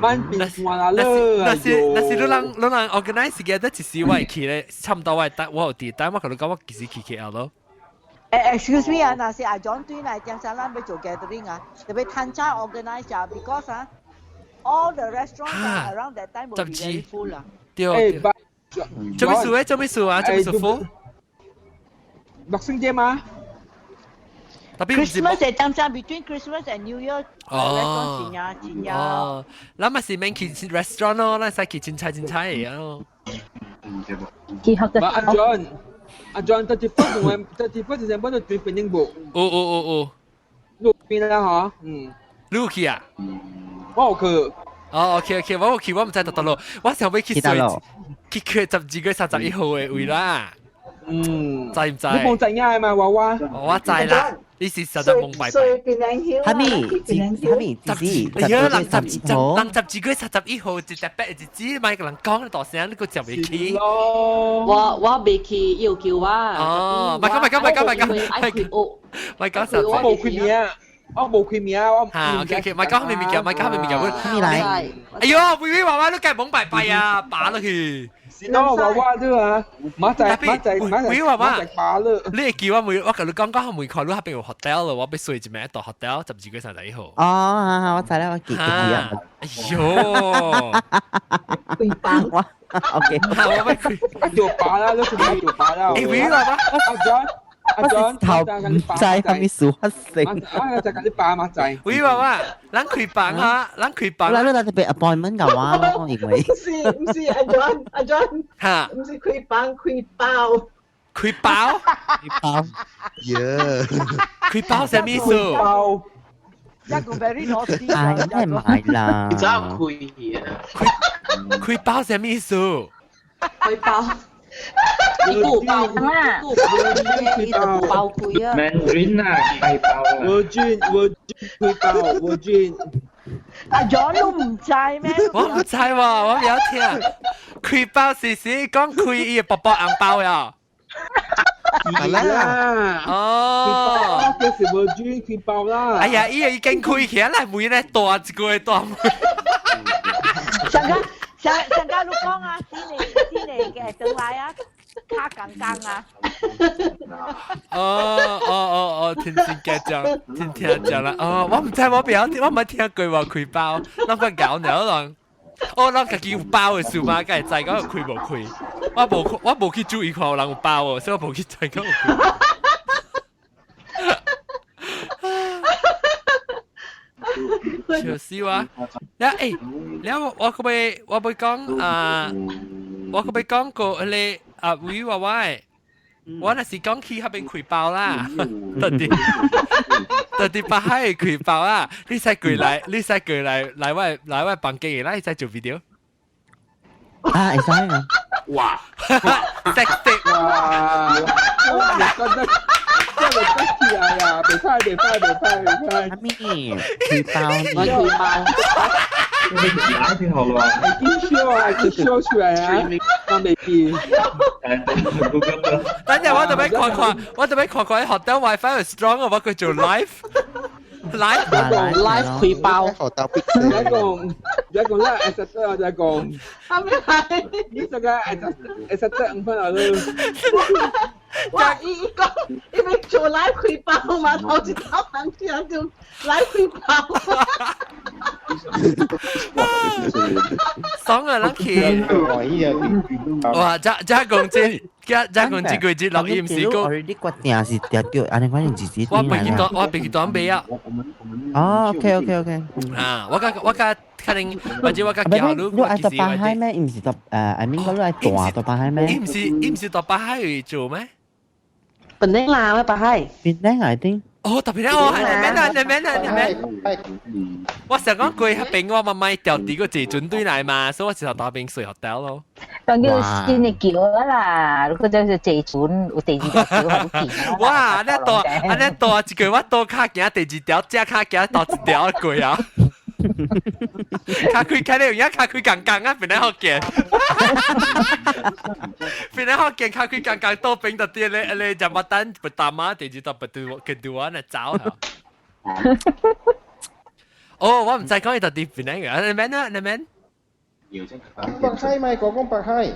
S9: 慢變換啦，
S1: 那是你人 organize 嘅，得一時我會去咧，差唔多我會等我有佇等我共你講，我幾時去 KL 咯。
S6: 誒，excuse me 啊，若是阿 John 對來點啥咱欲做 gathering 啊，特別趁早 organize 啊，because 啊， All the restaurants around that time will be very full 啦。
S1: 對。做咩事咧？做咩事啊？做咩事 full？
S9: Boxing Day 嘛？
S1: 特別
S6: Christmas 係正正 between Christmas and New Year，restaurant 真正真正。
S1: 哦，咱咪是免去 restaurant 咯，咱使去凊彩凊彩嘅咯。
S13: 去學
S9: 阿 John，阿 John 31 November 31 December 就轉檳城無？
S1: 有有有有。
S9: 路邊啦嗬，嗯。
S1: 你有去啊？
S9: 我有去。
S1: 哦，OK OK，我有去，我唔知到倒落，我想欲去水，去去12月31號嘅位啦。
S9: 嗯，
S1: 知唔知？
S9: 你冇知影嘛，娃娃？
S1: 我知啦，你是實在懵白白。
S14: 哈咪？哈咪？十
S1: 哎呀，人十人12月31號一特別日子，咪個人講大聲，你個就未去。
S2: 我未去，伊有叫我。
S1: 哦，咪講咪講咪講咪講，
S2: 愛開屋。
S1: 咪講實。
S9: 我冇開名，我冇開名，我。
S1: 嚇，OK OK，咪講咩物件，咪講咩物件。
S14: 咩來？
S1: 哎呦，微微娃娃你梗係懵白白啊，拔落去。
S9: 是咯，娃娃啫嘛，馬仔馬仔馬仔
S1: 微娃娃，
S9: 拔了。
S1: 你會記我每我共你講講，每看你彼邊有 hotel 咯，我欲睡一暝到 hotel 12月31號。
S14: 哦，好好，我知啦，我記記啊。
S1: 哎呦，
S8: 開包。
S14: 我 OK，
S1: 我欲開。
S9: 就拔啦，你做咩就拔啦？
S1: 哎，微娃娃，
S9: 阿 John。阿 John，
S14: 頭唔知係咪事發生。
S9: 我就共你拔馬仔。
S1: 微娃娃，咱開房啊，咱開房。
S14: 我你特別 appointment 嘅話咯，因為。
S8: 唔是唔是，阿 John 阿 John，
S1: 嚇，
S8: 唔是開房開包。
S1: 開包？
S14: 開包。
S3: 耶！
S1: 開包啥意思？
S9: 包。
S6: 一個 very naughty。
S14: 哎，真係唔係啦。
S11: 你知開啊？
S1: 開包啥意思？
S2: 開包。你顧包啊？顧包開啊
S10: ？Mandarin 啊，開包啊。
S9: 我轉我轉開包，我轉。
S6: 阿 John 都唔知咩？
S1: 我唔知喎，我未有聽。開包是是講開伊個薄薄紅包呀。
S9: 係啦。
S1: 哦。
S9: 這是我轉開包啦。
S1: 哎呀，伊已經開起來，每咧大一個大。
S6: 上個上上個你講啊，先嚟先嚟嘅，等來啊，卡剛剛啊。
S1: 哦哦哦哦，聽聽嘅講，聽聽講啦。哦，我唔知，我未曉，我冇聽過話開包，咱個搞鳥人。哦，咱家己有包的事嘛，敢會知講有開無開？我無我無去注意看有人有包哦，所以我無去知講有開。笑死我！了欸，了我我可欲我欲講啊，我可欲講過彼個啊，微娃娃的，我若是講去彼邊開包啦，到底到底北海開包啊？你使過來，你使過來來我來我房間，咱會使做 video。
S14: 啊，會使啊！
S11: 哇
S1: ，sex tape
S9: 哇！我覺得真係得起來呀！袂歹袂歹袂歹袂歹。
S14: 阿咪開包，
S2: 我開包。
S10: 你挺好咯。
S9: 會記笑啊，會笑出來啊，我袂記。
S1: 等陣我特別看看，我特別看看學到 WiFi strong 啊，我佢做 live。live
S2: live 開包。
S3: 學到必
S9: 再講，再講啦，會實得再講。
S8: 係咪係？
S9: 你這個會實會實得五分啊都。
S8: 哇！伊伊講，伊欲做 live 開包嘛，頭一頭人聽就 live 開包。
S1: 爽啊，咱去。哇！這這講真，這這講這句節錄音是講。
S14: 你決定是定對，按呢反正自己。
S1: 我袂記得，我袂記得買啊。
S14: 哦，OK OK OK。
S1: 啊，我甲我甲可能，或者我甲教你。
S14: 你愛到北海咩？伊毋是到I mean 講你愛大到北海咩？
S1: 伊毋是伊毋是到北海做咩？
S2: 檳城啦，咩北海？
S14: 檳城 I think。
S1: 哦，特別咧，哦，係免啦，免啦，免。我想講過彼邊，我慢慢調佇個坐船對來嘛，所以我就到邊睡 hotel 咯。
S13: 當叫新的橋啦，如果就是坐船有第二條橋好見。
S1: 哇！按呢大，按呢大一個我倒跤行第二條，正跤行倒一條過啊！跤開開你有影跤開槓槓啊，變來好見。變來好見，跤開槓槓倒邊就啲咧咧就乜單不打嘛，第二條不對跟對我來走。哦，我毋知講伊到底變哪個，你免啊，你免。
S4: 北海咪講講北海。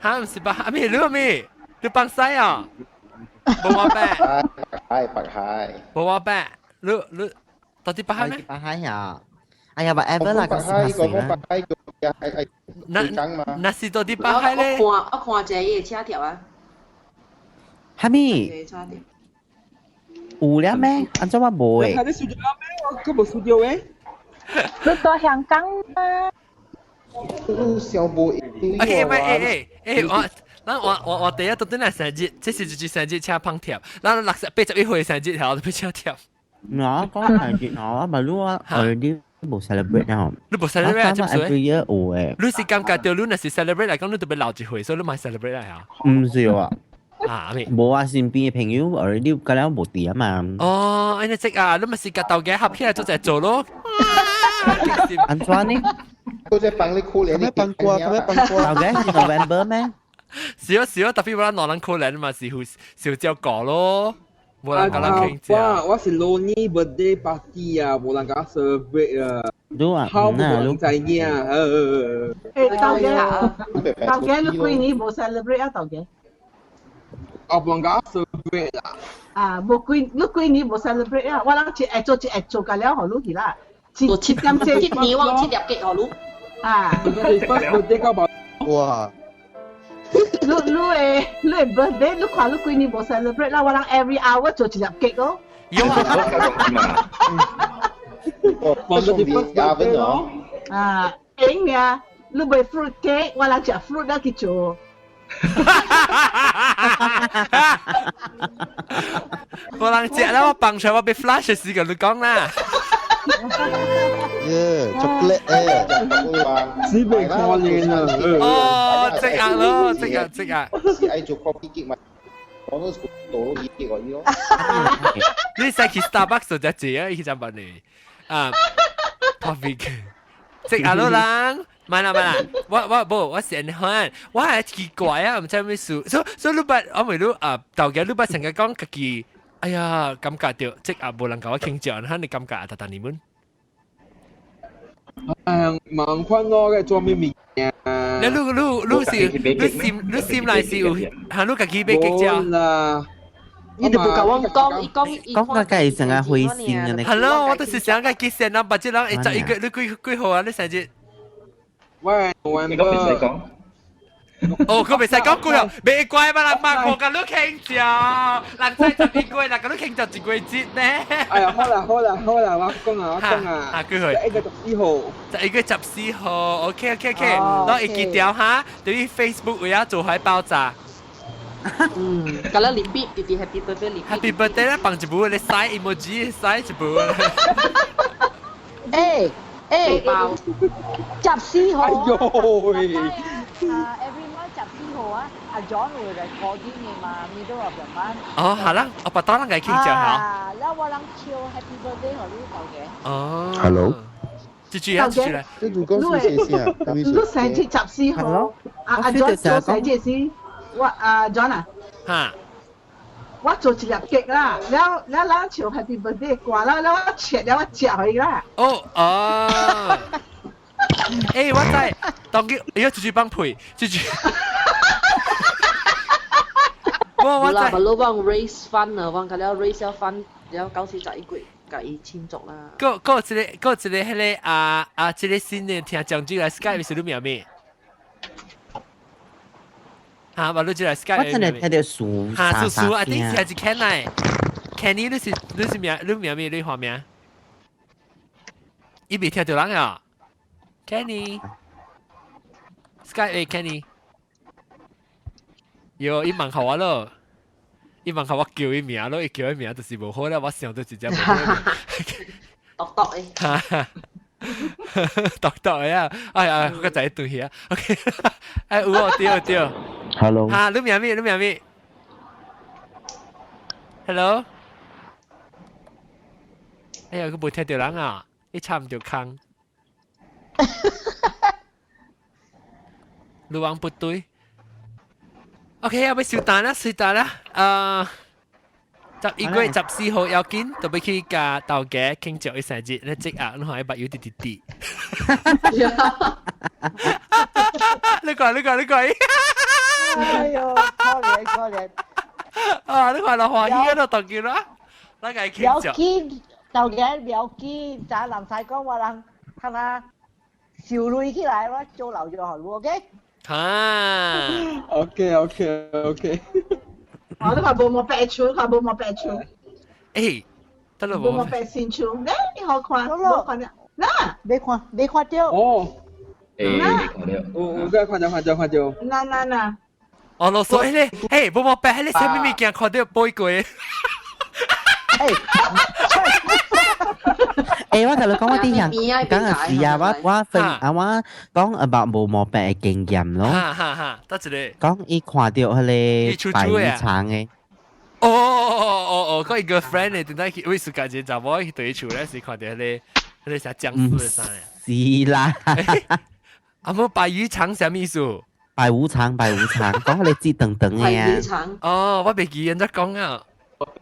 S1: 嚇，毋是北海，咩？你咩？你北西啊？無我白。
S4: 北海，北海。
S1: 無我白，你你到底北海咩？
S14: 北海啊！哎呀，whatever 啦，講
S3: 十八歲啦。
S1: 那那是到底八海咧？
S2: 我看這個車條啊。
S14: 哈咪？有了咩？按怎我無誒？
S9: 你輸咗咩？我根本輸咗誒。
S13: 你到香港啊？
S3: 小無。
S1: OK，喂，欸欸欸，我。咱我第一到底係生日，這是就是生日車胖貼，咱68歲生日條都被車貼。
S14: 我講生日我咪你我你無 celebrate 啊？
S1: 你無 celebrate 啊？
S14: 這 every year 有誒。
S1: 你是感覺到你若是 celebrate 嚟講，你特別老一歲，所以你咪 celebrate 啊？
S14: 唔是啊。
S1: 啊咩？
S14: 無啊，身邊嘅朋友而你咁樣無佇啊嘛。
S1: 哦，按呢即啊，你咪是甲豆家合起來做一做咯。
S14: 按怎呢？
S3: 我在幫你可憐，咁樣幫過，咁樣幫過。
S14: 豆家是 November 咩？
S1: 是啊是啊，特別我兩人可憐嘛，是會少照顧咯，無人甲咱傾偈。
S9: 我是 lonely birthday party 啊，無人甲我 celebrate 啊。
S14: 你啊，
S9: 好無人知影啊。
S8: 誒，豆家，豆家你幾年無 celebrate 啊？豆家？
S9: 我無人甲我 celebrate 啦。
S8: 啊，無幾你幾年無 celebrate 啊？我諗一會做一會做個了，予你去啦。
S2: 做七點鐘，一年我七粒結予你。
S8: 啊。
S3: 哇！
S8: 你 birthday 你看你幾年無 celebrate 啦，我人 every hour 做一粒 cake 咯。
S1: 有啊，
S3: 我送你加分哦。
S8: 啊，應啊，你買 fruit cake，我人食 fruit 啦去做。
S1: 無人食啦，我放出來我被 flash 時間你講啦。
S3: 耶，chocolate 誒，
S9: 只被可憐啊！
S1: 哦，即刻咯，即刻即刻。
S3: 是愛做 coffee cake 嘛？講到多熱嘅咯。
S1: 你使去 Starbucks 做只字啊？伊就問你啊，coffee cake，即刻咯人，慢啦慢啦，我無我先看，我係奇怪啊，毋知咩事，所以你捌我咪你啊，頭家你捌成日講家己，哎呀，感覺著即刻無人共我傾偈，哈你感覺啊，特特你們。
S9: 哎呀，盲困咯，嘅做咩物件？
S1: 你是你心內是有，嚇你家己欲結交
S9: 啦。
S2: 你就無共我講，伊講伊
S14: 講個計成日灰心嘅呢。
S1: 係咯，我都是想個結線啦，把這人會十一個，你幾幾號啊？你生日？
S9: 喂，我
S10: 你講袂使講。
S1: 哦，佢袂使講句哦，袂怪嘛，人嘛看甲你傾笑，人知11月，人甲你傾就一月節呢。
S9: 哎呀，好啦好啦好啦，我講啊我講啊。
S1: 啊，幾號？
S9: 11月14號。
S1: 11月14號，OK OK OK，我會記掉哈，對於 Facebook 有影做海爆炸。
S2: 嗯，甲咱 repeat，直直 Happy birthday repeat。
S1: Happy birthday 咧，放一部你塞 emoji 塞一部。
S6: 欸欸，
S2: 包
S6: 14號。
S9: 哎呦喂！
S6: 啊，every month 14號啊，阿 John 會 recording 嘅嘛，middle of the month。
S1: 哦，好啦，我把當人家傾講好。
S6: 啊，แล้ว我人唱 Happy birthday 予你頭家。
S1: 哦。
S3: Hello。
S1: 這句啊，這句來。
S3: 這句講是啥？
S8: 你生日14號，阿 John 做生日時，我阿 John 啊。
S1: 哈。
S8: 我做一粒 cake 啦，了了咱唱 Happy birthday 歌啦，了我切了我食予伊啦。
S1: 哦哦。欸，我知，當佢，哎呀，這句放屁，這句。我
S2: 啦，不如講 raise fund 啊，我甲了 raise 了 fund，了到時11月共伊慶祝啦。
S1: 閣閣一個，閣一個彼個啊啊，這個新的聽講者來 Skype 是你名咩？哈，無你這來 Skype。
S14: 我真係聽著數
S1: 哈，數數啊，頂是係 Ken 來，Kenny 你是名你名咩？你花名？伊未聽著人啊，Kenny，Skype 誒 Kenny，喲，伊問候我咯，伊問候我叫伊名咯，伊叫伊名就是無好啦，我想到直接無好。
S2: 獨獨的。
S1: 哈哈，獨獨的啊！哎呀，我個仔對去啊。OK，哎有哦，對對。
S12: Hello。
S1: 哈，你名咩？你名咩？Hello。哎呀，佢無聽著人啊！伊插毋著空。你往不對。OK，啊，欲收單啦，收單啦。11月14號要緊，特別去共頭家慶祝伊生日，你即刻你看伊目睭滴滴滴。你看，你看，你看。
S6: 哎呦，可憐可憐。
S1: 啊！你看落歡喜啊，都當見啦，咱共伊慶祝。
S6: 不要緊，頭家不要緊，咱人使講我人。睇下笑淚起來，我做留咗學，OK？
S1: 哈
S9: ，OK。
S8: 我都話無毛白厝，看無毛白厝。
S1: 欸，得啦
S8: 無毛白新厝，咧你好看，無看了，嗱，
S6: 你看，你看到？
S9: 哦，
S10: 欸，你看到？
S9: 有有看到看到看到。
S8: 嗱嗱嗱。
S1: 哦，老師咧，嘿，無毛白，你啥物物件看到背過？
S14: 欸，我同你講，我啲人講嘅是啊，我分啊，我講 about 無毛白嘅經驗咯。
S1: 哈哈哈，得一個。
S14: 講伊看到彼個白魚腸嘅。
S1: 哦哦哦哦，嗰個 girlfriend 咧，點解去？為暑假一個查某去對厝咧，是看到彼個啥僵屍嘅衫。
S14: 是啦。
S1: 阿無白魚腸啥意思？
S14: 白無常，白無常，講彼個字長長嘅啊。
S1: 哦，我袂記按怎講啊。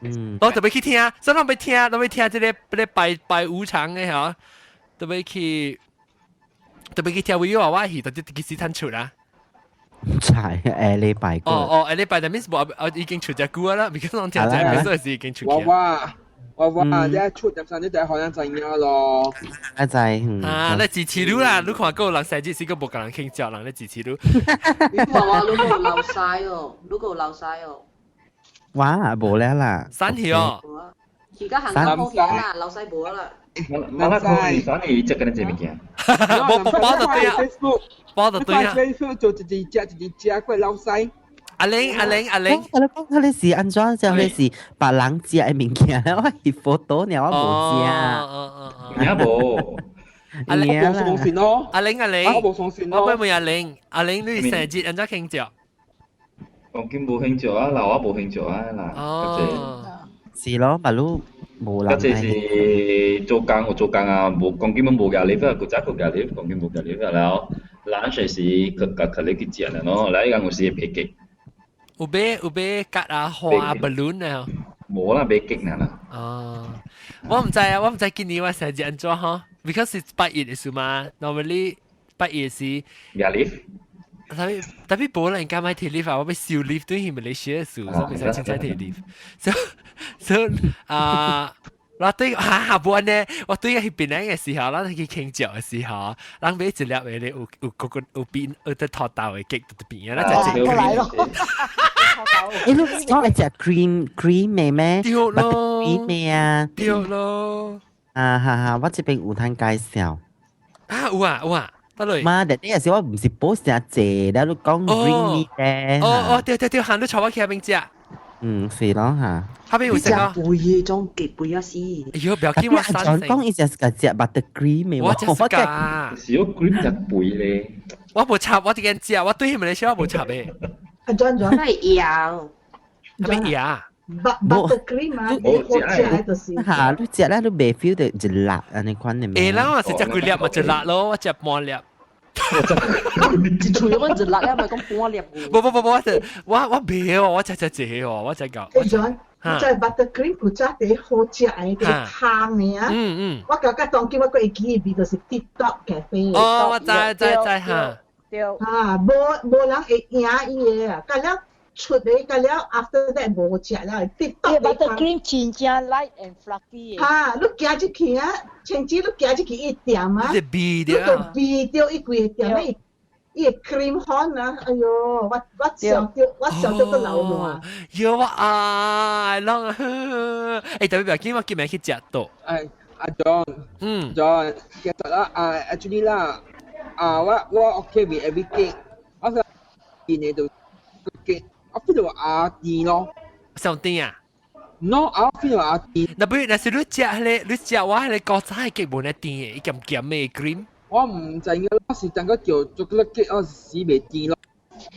S14: 嗯，
S1: 我特別去聽，所以我欲聽，我欲聽這個這個白白無常的吼，特別去特別去聽維我我去，就幾時趁出啦。
S14: 唔知下禮拜過。
S1: 哦哦，下禮拜就 miss 無啊，已經出隻歌啦，because 攏聽這個是已經出。
S9: 我我我我，你出入山你就可能知影咯。
S14: 啊知，
S1: 啊，你支持你啦，你看過人生日是個無共人慶祝，人咧支持你。
S2: 哇哇，你個流曬哦，你個流曬哦。
S14: 哇，無了啦。
S1: 散去哦。
S2: 而家行得好起啦，流曬無啦。
S10: 我我看散去食緊這物件。
S1: 無包就對啊，包就對啊。
S9: Facebook 做一隻食一隻食，過流曬。
S1: 阿玲阿玲阿玲，
S14: 我講彼個是按怎？就彼是別人食的物件，我是 photo 爾，我無食。
S10: 你無？
S1: 阿玲
S9: 無相信咯。
S1: 阿玲阿玲，
S9: 我無相信咯。
S1: 我問阿玲，阿玲你生日按怎慶祝？
S10: 講緊無慶祝啊，嗱我無慶祝啊，嗱。
S1: 哦。
S14: 是咯，馬路無人。
S10: 嗰這是做工有做工啊，無講根本無壓力，古早個壓力，講緊無壓力，然後 lunch 時佢佢佢你去食啦喏，來講有時會白
S1: 有買有買桔啊花 balloon 啊？
S10: 無啦，買桔啦。
S1: 哦，我毋知啊，我毋知今年我生日按怎吼，because 是拜一的時嘛，normally 拜一是。
S10: 壓力。
S1: 特別特別無人敢買提 leave 啊，我欲收 leave 對去馬來西亞時，所以袂使凊彩提 leave。所以啊，我對哈哈無按呢，我對去檳城的時候，咱去慶祝的時候，人買一粒的咧，有有個個有邊有得土豆的 cake 佇邊啊，咱食
S6: 過來咯。
S14: 欸，你講會食 cream cream 的咩？
S1: 對咯
S14: ，cream 的啊。
S1: 對咯。
S14: 啊哈哈，我這邊有通介紹。
S1: 啊有啊有啊。得嘞。
S14: 媽，但呢時我毋是 post 誠濟，了你講 bring me 咧。
S1: 哦哦，對對對，行你帶我去遐邊食。
S14: 嗯，是咯嚇。
S1: 遐邊有食啊？
S2: 肥的種極肥啊死！
S1: 哎喲，不要緊，我
S14: 三成。講伊食是食 buttercream 的，
S1: 我食㗎。
S10: 是有 cream 食肥咧。
S1: 我無插，我直間食，我對彼個小我無插的。
S8: 啊，轉轉。
S2: 係油。
S1: 啥物油？
S8: Buttercream 啊，你好食就是。
S14: 嚇，你食咧你袂 feel 到一粒按呢款的咩？
S1: 會啦，我是食幾粒嘛，一粒咯，我食半粒。
S2: 一喙咁一粒啊，咪講半粒。
S1: 無無無無，我是我我袂哦，我食食一個哦，我食到。
S8: 欸，John，這 buttercream 古早第好食的，第香的啊。
S1: 嗯嗯。
S8: 我感覺當今我閣會記得味，就是 Tip Top Cafe。
S1: 哦，我知知知哈。
S6: 對。
S8: 啊，無無人會贏伊的啊，甲了出來，甲了 after that 無食了，Tip Top
S6: buttercream 真正 light and fluffy。
S8: 哈，你行入去啊，甚至你行入去伊店啊，
S1: 你味著，
S8: 你就味著伊規個店的。伊個 cream 粉啊，哎喲，我我想著我想著閣流汗。
S1: 喲我啊，攏，欸，特別不要緊，我今暝去食到。
S9: 哎，阿 John，
S1: 嗯
S9: ，John，其實啦，啊，actually 啦，啊，我我 OK with every cake，我想見你就 cake，我 feel 到阿甜咯。
S1: 上甜啊
S9: ？No，我 feel 到阿甜。
S1: 那不如若是你食彼個，你食我彼個古早的 cake 無呢甜的，伊鹹鹹的 cream。
S9: 我毋知影，我是感覺叫朱古力 cake，我是死袂甜咯。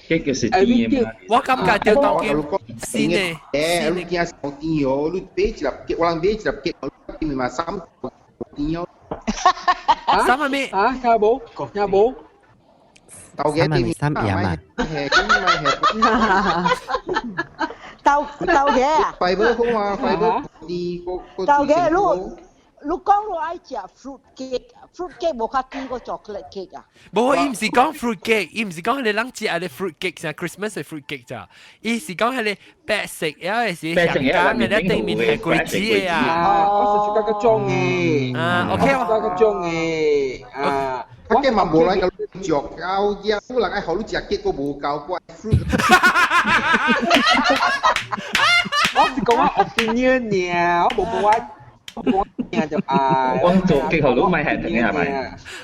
S10: cake 是甜的嘛？
S1: 我感覺著當今新的。
S3: 欸，你驚上甜哦？你買一粒 cake，我人買一粒 cake，你嘛三甜哦。
S1: 三係咩？
S9: 啊，聽無？聽無？
S3: 豆嘅
S14: 三三鹽啊！
S6: 豆豆嘅啊
S3: ？fiber 好啊，fiber 啲個
S6: 豆嘅，你你講你愛食 fruit cake，fruit cake 無較貴過 chocolate cake 啊？
S1: 無，伊毋是講 fruit cake，伊毋是講彼個人食的 fruit cake，像 Christmas 的 fruit cake 咋？伊是講彼個白色，抑是
S10: 白色
S1: 香港的，頂面係果子的啊。
S9: 我是覺個種的。
S1: 啊，OK
S9: 我是個種的啊。
S3: 我計嘛無人個嚼夠嘢，有人愛予你食結果無夠怪 fruit。
S9: 我是講我 opinion 爾，我無講我講爾就愛。
S10: 我做結後都咪係糖嘅係咪？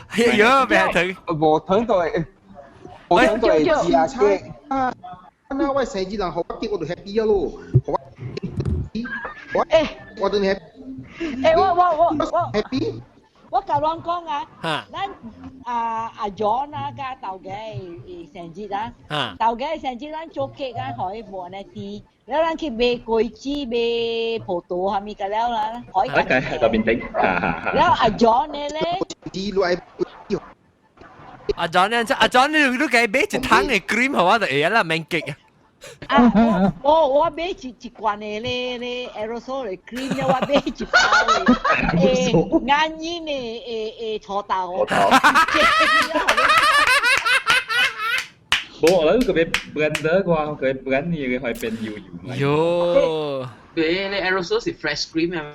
S1: 哎呀，咩糖？
S9: 無糖就會，無糖就會食結。
S3: 啊！那我生日人予我結我就 happy 啊咯，予我，我都 happy。
S6: 欸，我
S3: happy。
S6: 我共人講啊，咱啊阿 John 啊，佮頭家生日啊，頭家生日咱做 cake 啊，予伊無按呢甜，了咱去買果子、買葡萄啥物個了啦，予伊。
S10: 喺喺邊頂，
S6: 了阿 John 呢咧？
S1: 阿 John 呢？阿 John 你你共買一桶的 cream 予我就會啦，免激啊！
S6: 啊，我買一罐的咧咧 aerosol 的 cream 了，我買一包的眼影的醋豆。
S10: 無，我諗佢俾 blender 啩，佢 blend 呢個可以變油油。
S1: 喲，
S11: 對，你 aerosol 是 fresh cream 啊？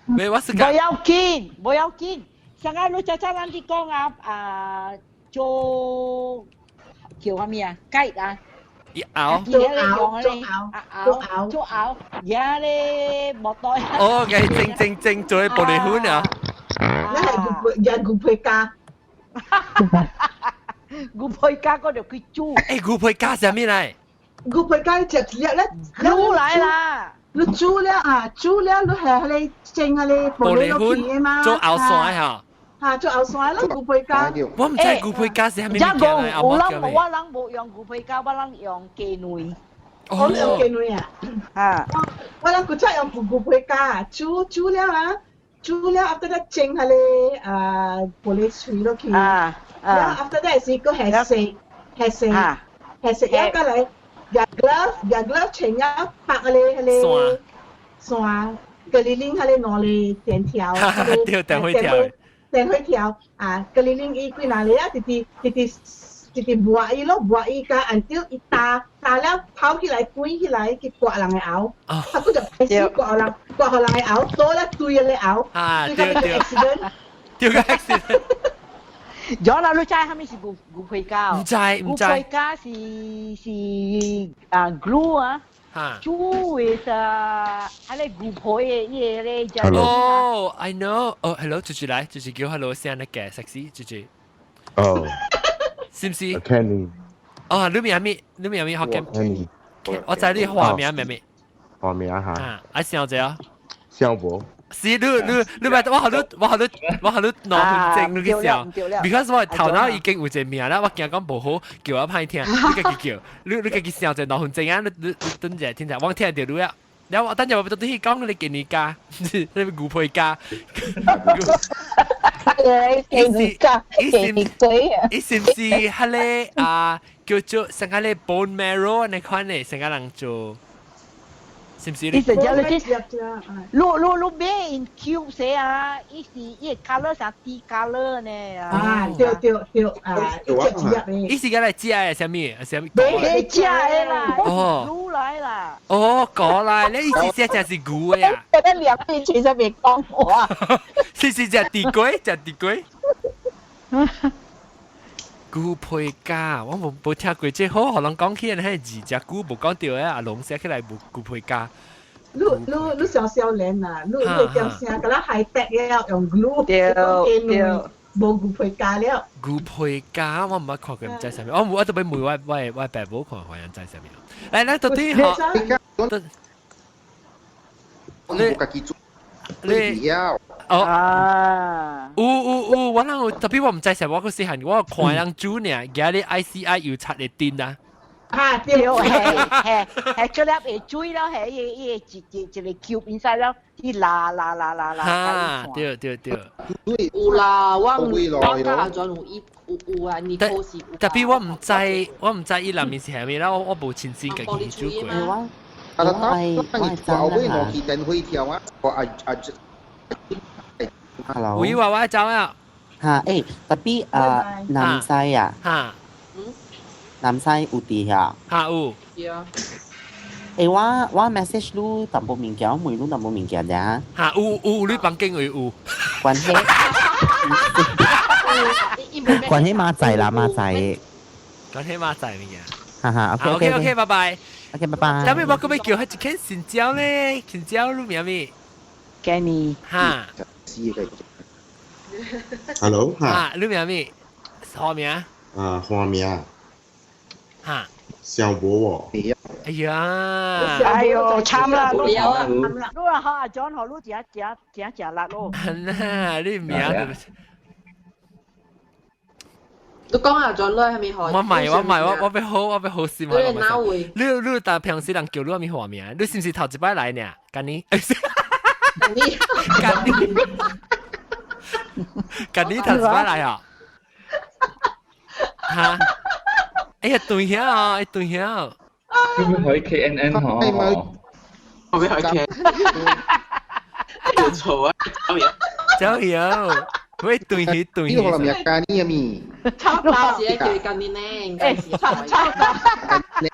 S1: 咩？我是
S6: 無要緊，無要緊。上個你早早咱佇講啊啊做叫啥物啊？雞啊！
S1: 熬，
S6: 做熬，做熬，做熬，而家咧莫袋。
S1: 哦，佢蒸蒸蒸做玻璃粉啊！
S8: 那係牛牛皮膠，
S6: 牛皮膠嗰就去煮。
S1: 欸，牛皮膠啥物來？
S8: 牛皮膠食一粒咧，
S6: 煮來啦！
S8: 你煮了啊，煮了你係彼個蒸彼個
S1: 玻璃粉嘛？做熬山嚇。
S8: 嚇，做後山咯，牛皮膠。
S1: 我毋知牛皮膠是啥物物件來，
S6: 有人我人無用牛皮膠，我人用雞卵。
S8: 我用雞卵啊！
S6: 嚇！
S8: 我人古早用牛皮膠，煮煮了啊，煮了 after that 蒸彼個啊玻璃碎落去。啊啊！after that 是閣下色，下色，下色，了過來，夾 glove，夾 glove 穿了綁彼個彼個線，佮你拎彼個兩個電條。
S1: 對，電火條。
S8: 電火條啊，佮你拎伊幾若個啊，直直直直直直磨伊咯，磨伊佮 until 伊焦焦了，泡起來滾起來去割人的喉，啊，閣就開始割人，割予人的喉，倒了對人的喉，
S1: 對對
S8: ，accident，
S1: 對個 accident。
S6: 咗啦，你知啥物是牛牛皮膠？
S1: 毋知毋知。
S6: 牛皮膠是是啊 glue 啊。煮 with 啊，彼個牛皮的伊個咧叫。
S1: 哦，I know。哦，hello，住住來，住住叫 hello 聲那個 sexy，住住。
S15: 哦。
S1: 是毋是
S15: ？Kenny。
S1: 哦，你名咩？你名咩？福建。
S15: Kenny。
S1: 我知你花名咩咩？
S15: 花名哈。
S1: 啊，愛想者啊。
S15: 想無？
S1: 是你你你咪我予你我予你我予你2分鐘你去想，because 我頭腦已經有一個名啦，我驚講無好，叫我歹聽，你家己叫，你你家己想一2分鐘啊，你你你等者聽者，我聽著你啊，然後我等陣我到底講你給你加，你牛皮膠，伊是毋是彼個啊叫做啥個 bone marrow 那款的，啥個人做？是毋是？
S6: 伊是叫你你你你買 in cube 啊，伊是伊 colour 像 tea colour 呢
S8: 啊，對對對啊，一隻一粒的。
S1: 伊是共來食的啥物？啥物？
S6: 袂食的啦，哦，滷來啦。
S1: 哦，過來，你意思這只是牛的啊？
S13: 覺得兩邊其實袂講話。
S1: 是是食地瓜，食地瓜。牛皮膠，我無無聽過這好，予人講起來，彼字食久無講著的，阿龍寫起來無牛皮膠。
S8: 你你你上少年啊，你你點聲，敢若 high tech 了，用 glue，
S6: 對對，
S8: 無牛皮膠了。
S1: 牛皮膠我毋捌看過，毋知啥物。我我特別問我我我爸母看，看人知啥物。來來，到底吼，
S3: 你家己做，你
S1: 哦，有有有，我人有，特別我毋知啥，我閣細漢，我看人煮爾，舉咧 ICI 油擦的釘啊。
S8: 啊，對，
S6: 係係係，這粒會水了，係伊伊一一一個 cube inside 了，伊拉拉拉拉拉。
S1: 哈，對對對。
S2: 有啦，我我甲阿有伊有有啊，你可是。
S1: 特別我毋知，我毋知伊內面是啥物啦，我我無親身家己煮過。
S3: 啊，當當伊後尾落去電火條啊，我阿阿。
S14: Hello。
S1: 喂，娃娃走啊！
S14: 嚇，誒，特別啊，南西啊，
S1: 嚇，
S14: 南西有佇遐。
S1: 嚇有。
S14: 誒，我 message 你淡薄物件，我問你淡薄物件啫。
S1: 嚇有有，你房間位有。
S14: 關係關係馬仔啦，馬仔。
S1: 關係馬仔物件。
S14: 哈哈，OK
S1: OK OK，拜拜。
S14: OK，拜拜。
S1: 後尾我閣欲叫彼一間新椒咧，新椒你名咩
S13: ？Kenny。
S1: 嚇。
S15: Hello，
S1: 嚇，你名咩？花名？
S15: 啊，花名。
S1: 嚇。
S15: 小博喎。
S1: 哎呀！
S13: 哎呦，慘啦！
S2: 了啊！
S6: 你話好阿 John 好，你食食食食辣咯。
S1: 嗱，你名對不？
S2: 你講阿 John 你係咪好？
S1: 我唔係，我唔係，我我欲好，我欲好心。
S2: 你哪位？
S1: 你但平時人叫你啥物花名？你是毋是頭一擺來呢？今年？
S2: 今年？
S1: 今年？今年頭一擺來啊？嚇！哎呀，對遐啊，對遐。
S10: 會唔會可以 KNN 嗬？
S11: 會唔會可以 K？有錯啊！走嘢，
S1: 走嘢，喂，對起對起。
S4: 呢個林日間呢咪？
S8: 抄到，
S2: 是叫近年呢？
S8: 抄抄到，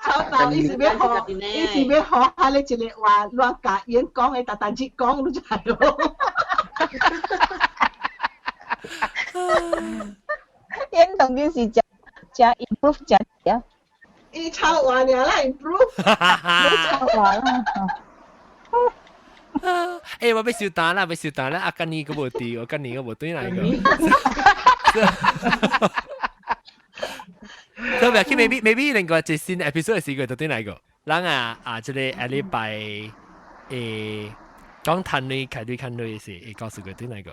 S8: 抄到，你是欲學，你是欲學下你一个話亂教演講的，逐逐日講，你就係咯。
S13: 演當今是誠誠 improve 誠濟。
S8: 伊抄話爾啦，improve。
S13: 抄話啦。
S1: 欸，我欲收單啦，欲收單啦！啊，今年閣無佇，我今年閣無轉來個。所以去 maybe maybe 另外一新 episode 時個就轉來個。咱啊啊，這個下禮拜講趁鐳開鐳趁鐳是會告訴佢轉來個。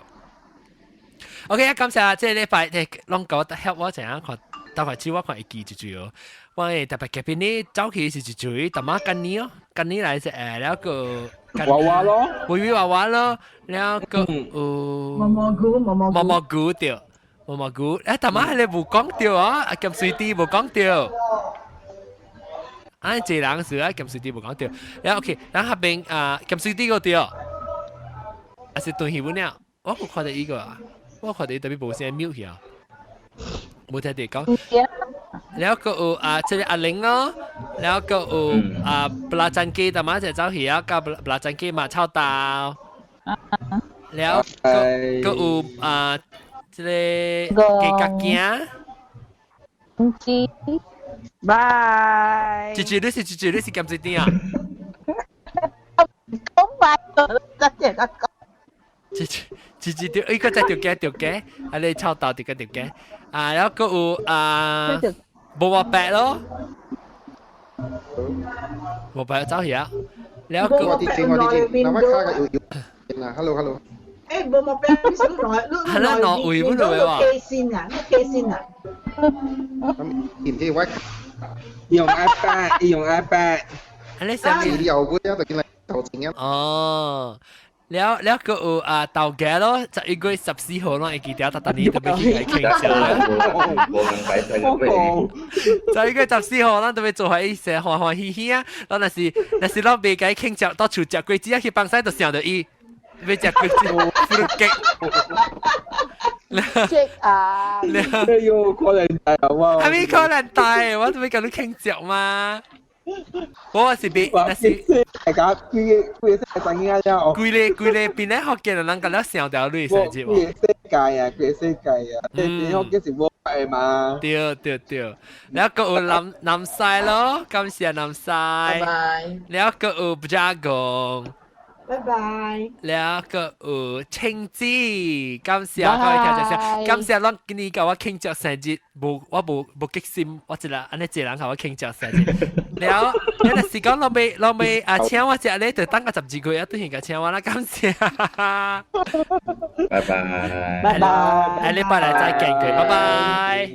S1: OK 啊，感謝這個禮拜誒，攏共我 help 我一下看，大塊手我看會記一句哦。我會特別特別呢，早期是一句，但馬今年哦，今年來是了個。
S9: 娃娃咯，
S1: 微微娃娃咯，了個有
S8: 毛毛菇，毛毛
S1: 毛毛菇對，毛毛菇，欸，但馬彼个無講著啊，啊鹹水豬無講著，啊，一個人是啊，鹹水豬無講著，了 OK，然後下邊啊鹹水豬個對，啊是斷戲本了，我無看著伊個啊，我看著伊特別無聲 mute 去啊，無聽著講。了個有啊，這個阿玲咯，了個有啊，布拉珍雞，大媽就走去啊，佮布拉珍雞嘛臭豆，了個個有啊，這個雞角鏡，
S13: 唔知，
S8: 拜。
S1: 姐姐你是姐姐你是鹹水店啊？
S6: 講拜，真係得講。
S1: 姐姐姐姐對，伊個在條街條街，啊你臭豆條街條街，啊了個有啊。無話白咯，無白走去啊！了個
S4: 我啲正我啲正，嗱我卡個要要，嗱，hello hello。
S8: 誒，無無白，你是來，你
S1: 係啦，挪威本來喎。
S8: K 線啊，你 K 線啊。
S4: 咁唔知我
S9: 用 iPad，用 iPad。
S1: 你上面
S4: 有嗰啲就見嚟頭前啊。
S1: 哦。了了個有啊豆家咯，11月14號攏會記得，逐逐年特別去來慶祝。11月14號，咱特別做下伊成歡歡喜喜啊！咱若是若是咱袂共伊慶祝，到厝食果子啊，去放屎就想著伊，欲食果子，fruit cake。
S6: 食啊！
S9: 哎呦，可能大啊！
S1: 係咪可能大？我特別共你慶祝嘛？我是別，那是
S9: 大家規個規個世界了。
S1: 規個規個邊咧福建人共了想著你生日
S9: 規個世界啊，規個世界啊，邊福建是無的嘛？
S1: 對對對，了閣有南南西咯，感謝南西。
S2: 拜拜。
S1: 了閣有不加工。
S8: 拜拜。
S1: 了閣有青子，感謝各位聽眾，感謝攏今年共我慶祝生日，無我無無激心，我一個按呢一個人共我慶祝生日。了，你若是講攏欲攏欲啊請我食咧，就等到12月啊，轉去共請我啦，感謝。
S10: 拜拜。
S8: 拜拜。
S1: 下禮拜來再見佢，拜拜。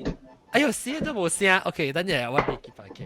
S1: 哎喲，聲都無聲，OK，等陣我別記翻去。